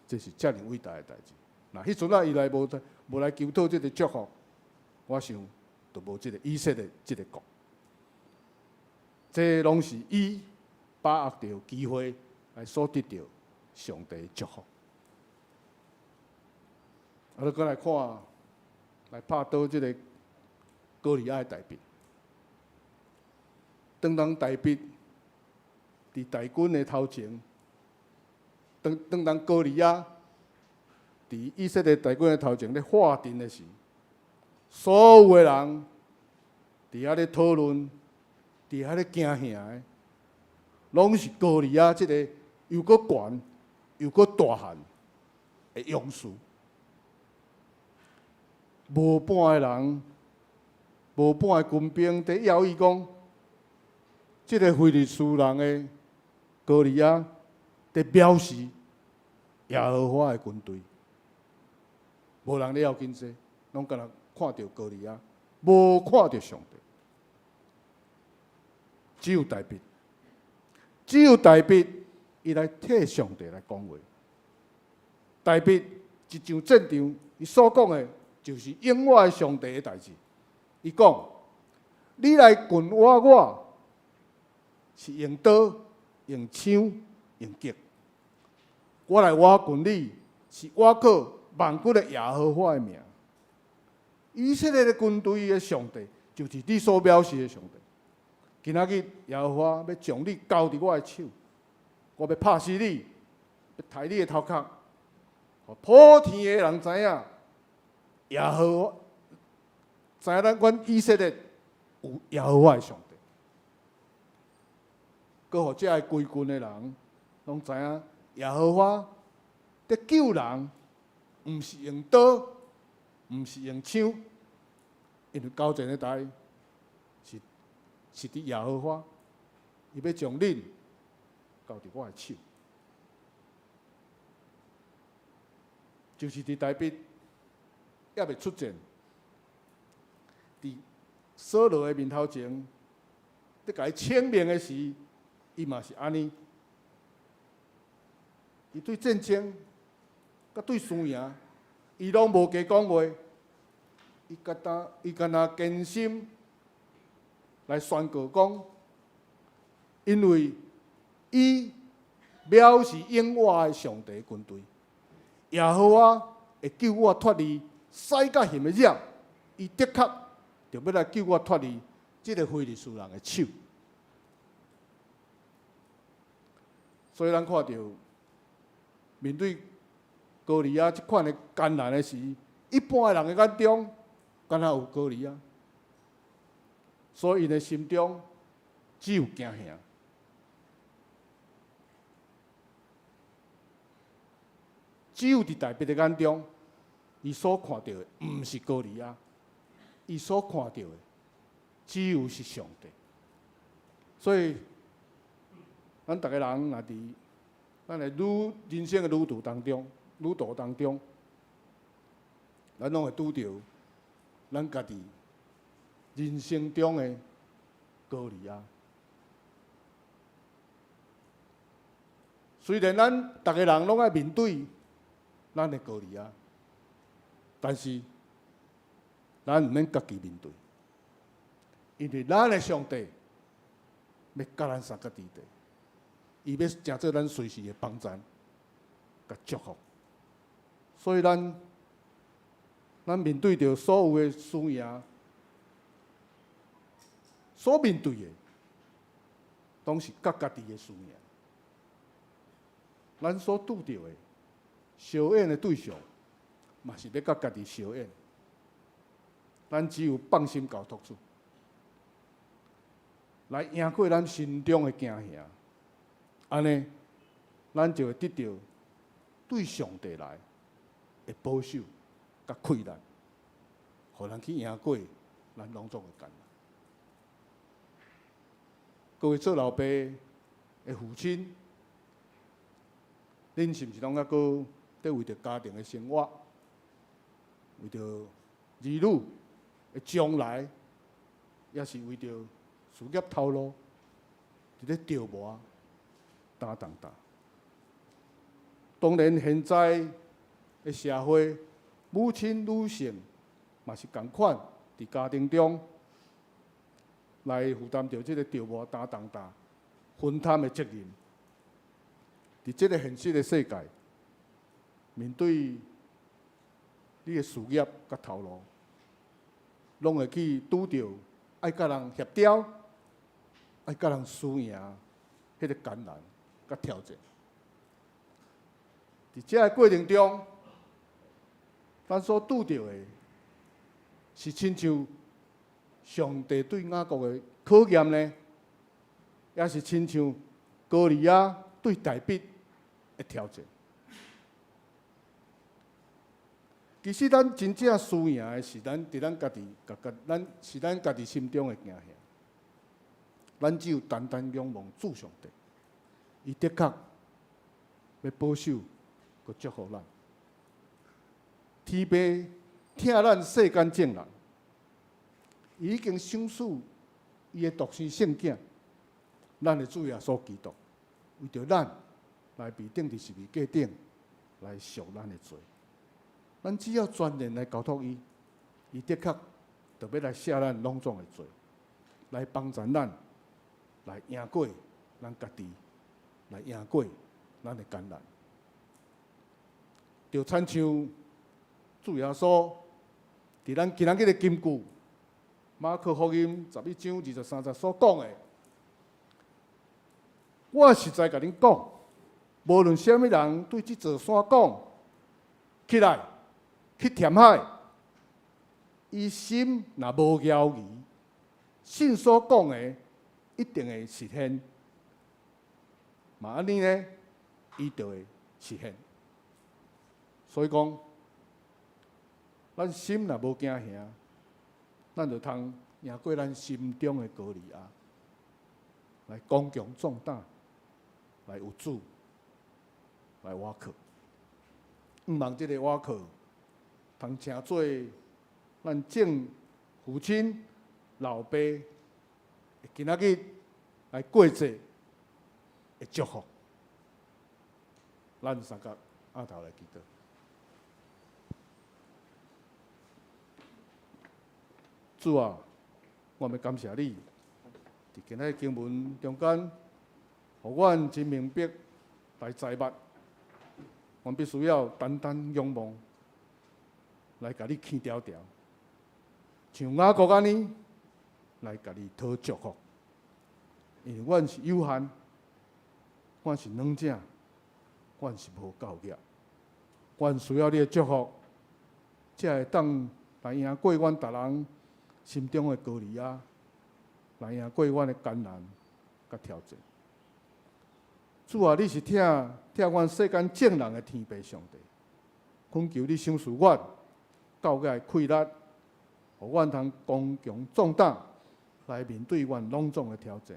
這是遮爾偉大的代誌。若彼陣仔伊來無來求討這个祝福，我想就無這个以色列這个國。這攏是伊把握著機會來所得著上帝的祝福。啊，咱閣來看，來拍倒這个歌利亞的大衛。當大衛佇大軍的頭前，當歌利亞佇以色列大軍的頭前咧劃陣的時，所有的人佇遐咧討論，佇遐咧驚嚇的，攏是歌利亞這个又閣懸又閣大漢的勇士。無半个人，無半个軍兵佇枵伊講，這个非利士人的歌利亞佇藐視耶和華的軍隊，無人咧要緊這，攏干焦看著歌利亞，無看著上帝。只有大衛，只有大衛，伊來替上帝來講話。大衛一上戰場，伊所講的，就是永活的上帝的代誌。伊講：你來棍打我，是用刀、用槍、用戟；我來倚近你，是倚靠萬軍的耶和華的名。以色列的軍隊的上帝，就是你所藐視的上帝。今仔日耶和華欲將你交佇我的手，我欲拍死你，欲刣你的頭殼，予普天的人知影，耶和華知影咱阮以色列有耶和華的上帝。閣予遮个歸軍的人，攏知影耶和華佇救人，毋是用刀，毋是用槍，因為交戰的台是佇耶和華，伊欲將恁交佇我的手，就是佇大衛猶未出戰，佇掃羅的面頭前，佇共伊請命的時，伊嘛是按呢。伊對戰爭，佮對輸贏，伊攏無加講話，伊干焦堅心來宣告講，因為伊藐視永活的上帝軍隊，耶和華會救我脫離獅佮熊的爪，伊的確就欲來救我脫離這个非利士人的手。所以咱看著面對歌利亞這款的艱難的時，一般的人的眼中，敢若有歌利亞，所以𪜶的心中只有驚嚇。只有佇大衛的眼中，伊所看著的毋是歌利亞，伊所看著的只有是上帝。所以，咱逐个人若佇咱的人生的旅途當中，咱攏會拄著咱家己人生中的歌利亞。雖然咱逐个人攏愛面對咱的歌利亞，但是咱毋免家己面對，因為咱的上帝欲佮咱相佮佇佇，伊欲成做咱隨時的幫贊、佮祝福。所以咱面對著所有的輸贏，所面對的，攏是佮家己的輸贏。咱所拄著的相演的對象，嘛是欲佮家己相演。咱只有放心交託主，來贏過咱心中的驚嚇，按呢，咱就會得著對上帝來的保守佮氣力，予咱去贏過咱攏總的艱難。各位做老爸的父親，恁是毋是攏猶閣佇為著家庭的生活，為著兒女的將來，抑是為著事業頭路，佇咧著磨擔重擔？當然，現在的社會，母親女性嘛是仝款，佇家庭中來負擔著這個著磨擔重擔、分擔的責任。佇這個現實的世界，面對你的事業佮頭路，攏會去拄著愛佮人協調、愛佮人輸贏彼個艱難佮挑戰。佇這个過程中，咱所拄著的是親像上帝對雅各的考驗呢，抑是親像歌利亞對大衛的挑戰？其實咱真正輸贏的是咱佇咱家己，共共咱是咱家己心中的驚嚇。咱只有單單仰望主上帝，伊的確欲保守閣祝福咱。天父疼咱世間眾人，伊已經賞賜伊的獨生聖子，咱的主耶穌基督，為著咱來被釘佇十字架頂，來贖咱的罪。咱只要全然來交託伊，伊的確就欲來赦咱攏總的罪，來幫助咱來贏過咱家己，來贏過咱的艱難。就親像主耶穌佇咱今仔日的金句，馬可福音11章23節所講的，我實在共恁講，無論啥物人對這座山講，起來去填海，伊心若無猶疑，信所講的一定會實現。嘛按呢呢，伊就會實現。所以講，咱心若無驚嚇，咱就通贏過咱心中的歌利亞，來剛強壯膽，來有主，來倚靠。向望這個倚靠，通成做咱眾父親、老爸，今仔日來過節的祝福。咱三個徛頭來祈禱。主啊，我欲感謝你，佇今仔日經文中間，予阮真明白來知捌，阮必須要單單仰望，來共你牽牢牢，像雅各按呢，來共你討祝福。因為阮是有限，阮是軟者，阮是無夠額，阮需要你的祝福，才會當來贏過阮逐人心中的歌利亞，來贏過阮的艱難佮挑戰。主啊，你是疼疼阮世間眾人的天父上帝，懇求你賞賜阮夠額的氣力，予阮通剛強壯膽來面對阮攏總的挑戰，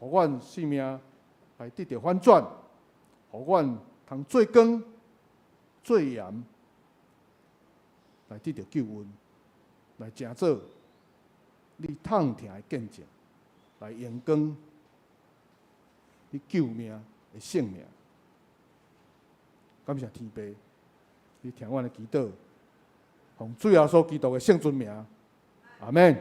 予阮性命來得著反轉，予阮通做光做鹽，來得著救恩，來成做你痛疼的見證，來榮光你救命的聖名。感謝天父，你聽阮的祈禱，奉主耶穌基督的聖尊名，阿們。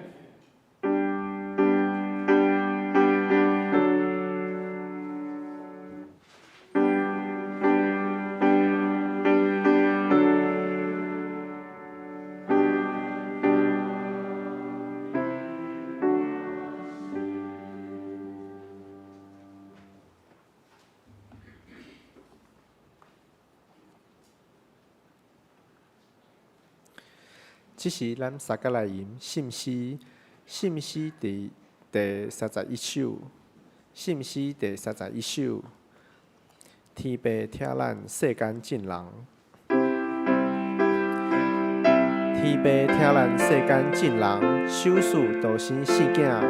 這時咱三個來吟信詩，信詩第31首，信詩第31首，天父疼咱世間眾人，天父疼咱世間眾人，首次道生聖囝，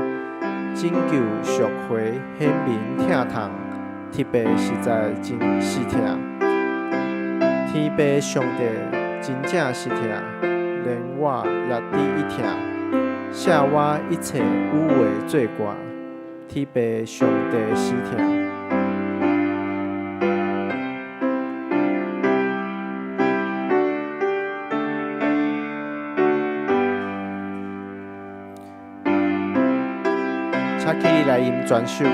拯救贖回顯明疼痛，特別實在真是疼，天父上帝真正是疼，連我也佇伊疼，赦我一切有話罪過，天父上帝是疼。請起立來吟全首。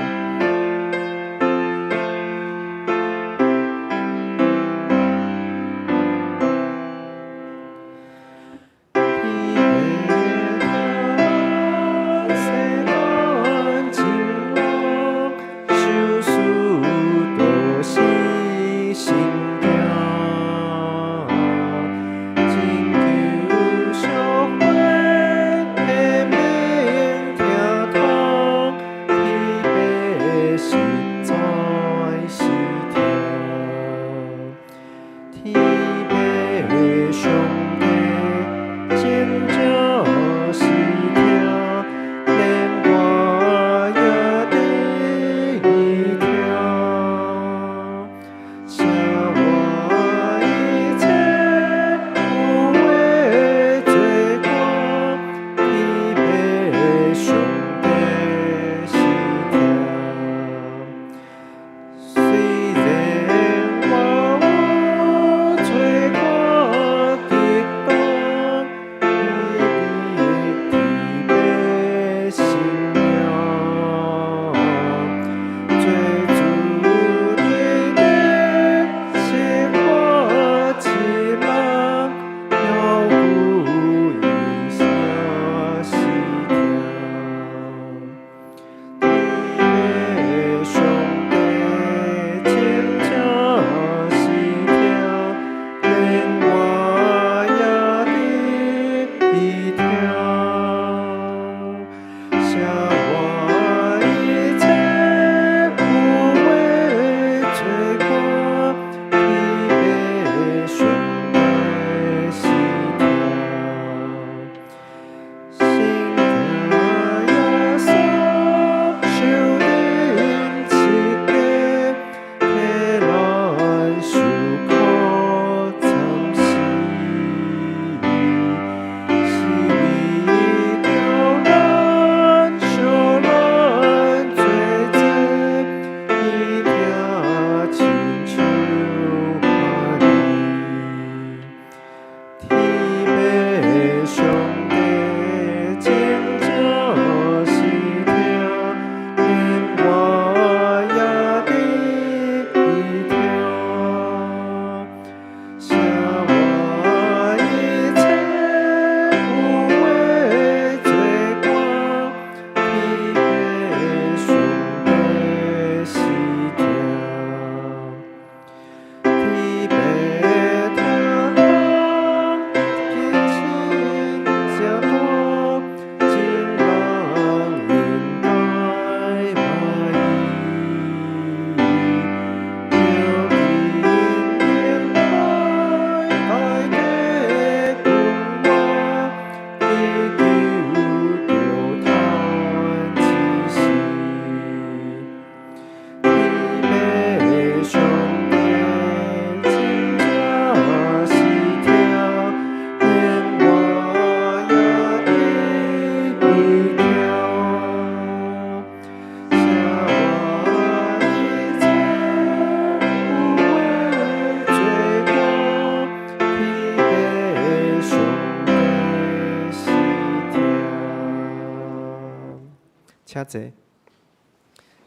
請坐，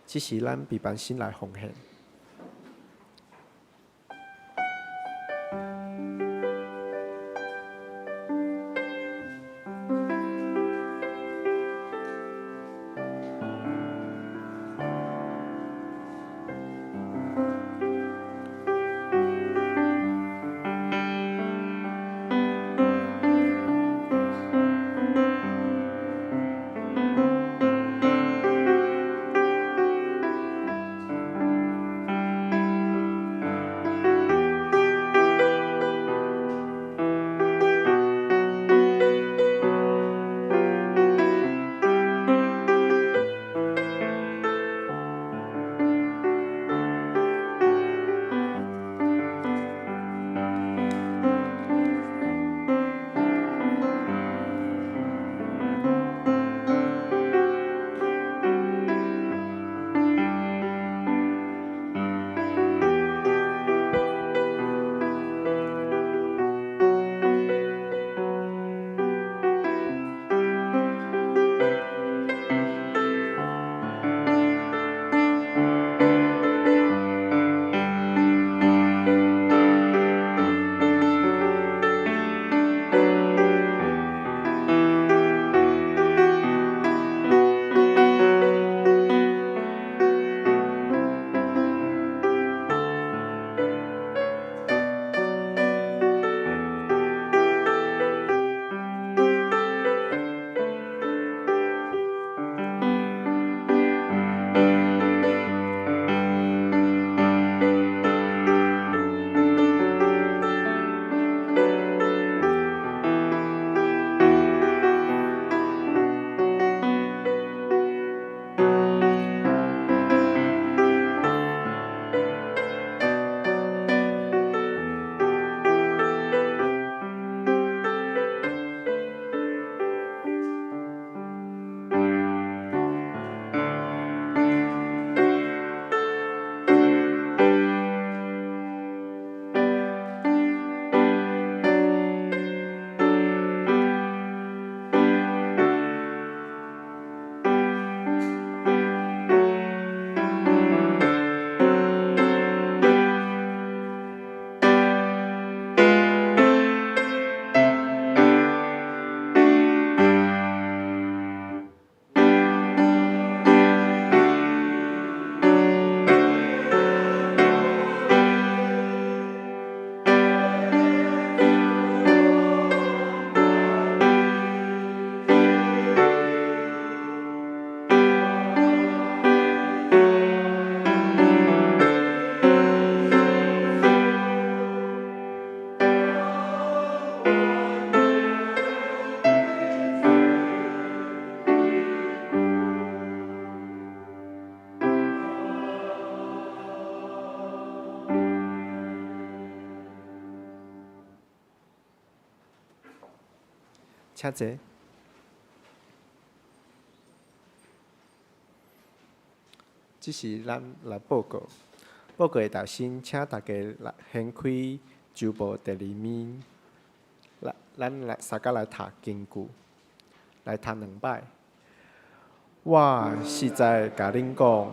這是咱彼班先來奉獻。請坐。這是咱來報告，報告的大先，請大家來掀開周報第二面，來，咱來相共來讀經句，來讀兩擺。我實在共恁講，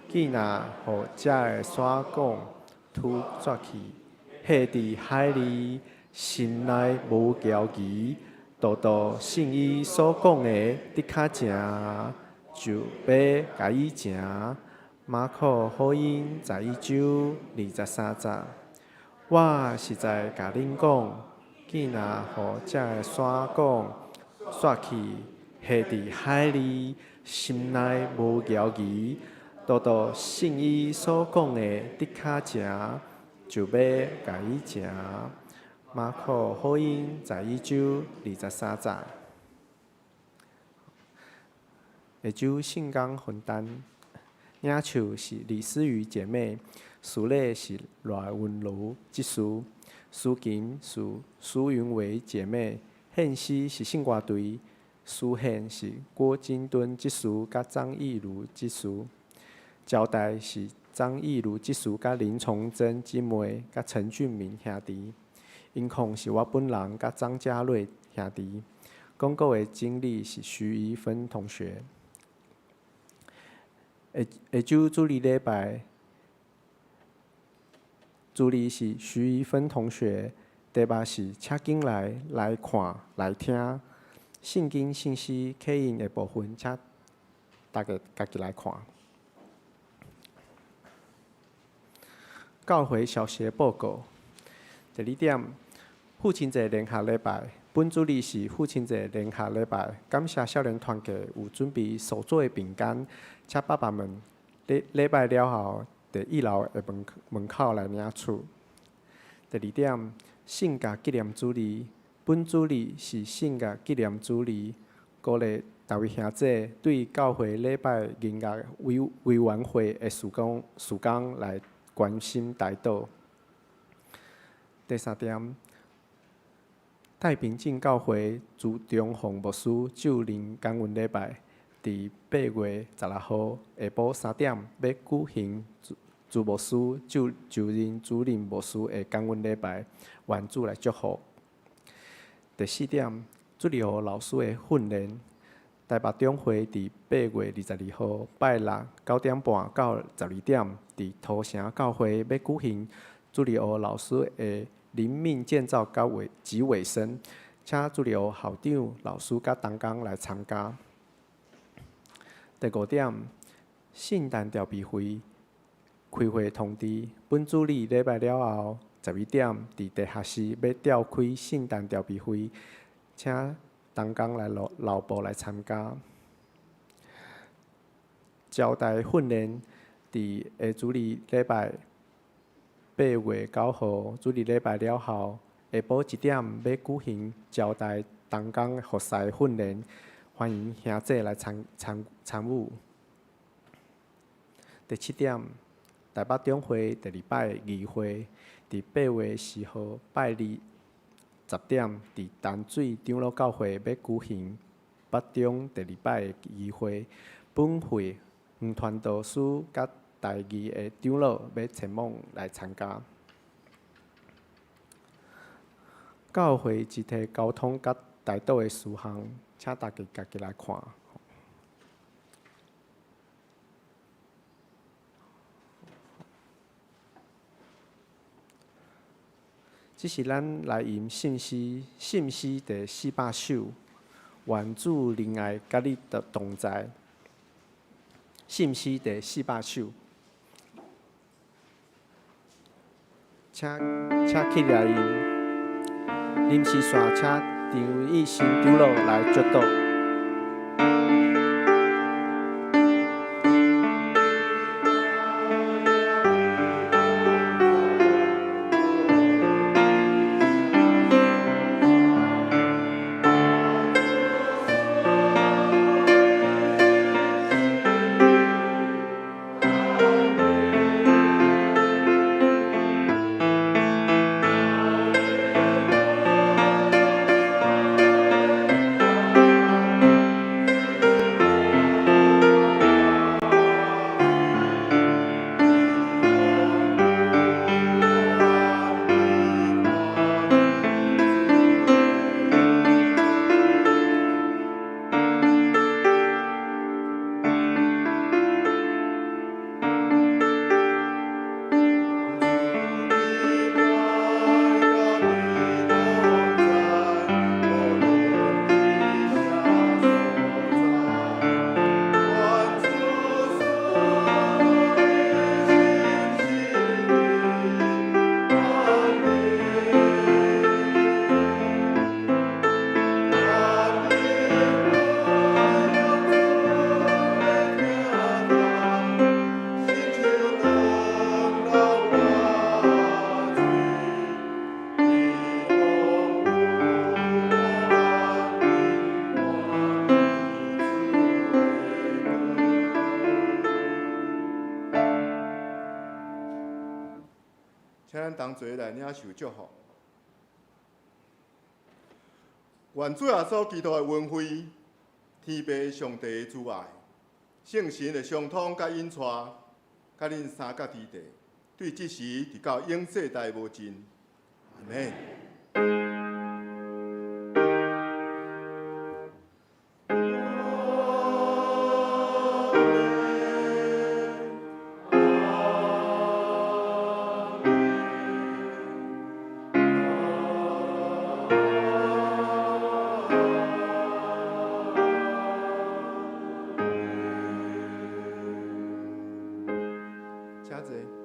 既若予這个山講推逝去，下佇海裡，心內無猶疑，獨獨信伊所講的的確成，就欲共伊成。馬可福音11章23節。我實在共恁講，既若予這个山講逝去，下佇海裡，心內無猶疑，獨獨信伊所講的的確成，就欲共伊成。馬可福音11章23節。下晝聖工分擔，領袖是李思雨姐妹，司禮是賴文如執事，司琴是蘇雲維姐妹，獻詩是聖歌隊，司獻是郭金敦執事佮張義如執事，招待是張義如執事佮林崇珍姊妹佮陳俊明兄弟，音控是我本人佮張家瑞兄弟，廣告的經理是徐怡芬同學。下下晝主日禮拜，主禮是徐怡芬同學，題目是請緊來來看來聽聖經信息刻印的部分，請大家家己來看。教會小學報告，第二點，父親節聯合禮拜，本主日是父親節聯合禮拜，感謝少年團契有準備手做的餅乾，請爸爸們禮禮拜了後，佇一樓的門門口來領取。第二點，聖甲紀念主日，本主日是聖甲紀念主日，鼓勵逐位兄弟對教會禮拜音樂委委員會的事工事工來關心代禱。第三點，太平鎮教會朱中鳳牧師就任感恩禮拜，佇8月16號下晡3點，欲舉行朱朱牧師就就任主任牧師的感恩禮拜，願主來祝福。第四點，主日學老師的訓練，台北中會佇8月22號拜六9點半到12點，佇土城教會欲舉行主日學老師的靈命建造佮尾及委身，請主日學校長、老師佮同工來參加。第五點，聖誕特備會開會通知，本主日禮拜了後，11點佇地下室欲召開聖誕特備會，請同工來留留步來參加。招待訓練佇下主日禮拜8月9號主日禮拜了後，下晡1點欲舉行招待同工服侍訓練，歡迎兄弟來參參參與。第七點，台北中會第二擺議會，佇8月10號拜二10點，佇淡水長老教會欲舉行北中第二擺的議會，本會黃傳道師佮台義的長老欲前往來參加。教會集體溝通佮代禱的事項，請大家家己來看。這是咱來吟聖詩，聖詩第400首，願主仁愛佮你同在。聖詩第400首，請請起來吟。臨時線，請張醫生長老來祝禱。請咱同齊來領受祝福。願主耶穌基督的恩惠、天父上帝的慈愛、聖神的相通佮引帶，佮恁三甲之地，對這時直到永世代無盡。阿們。請坐。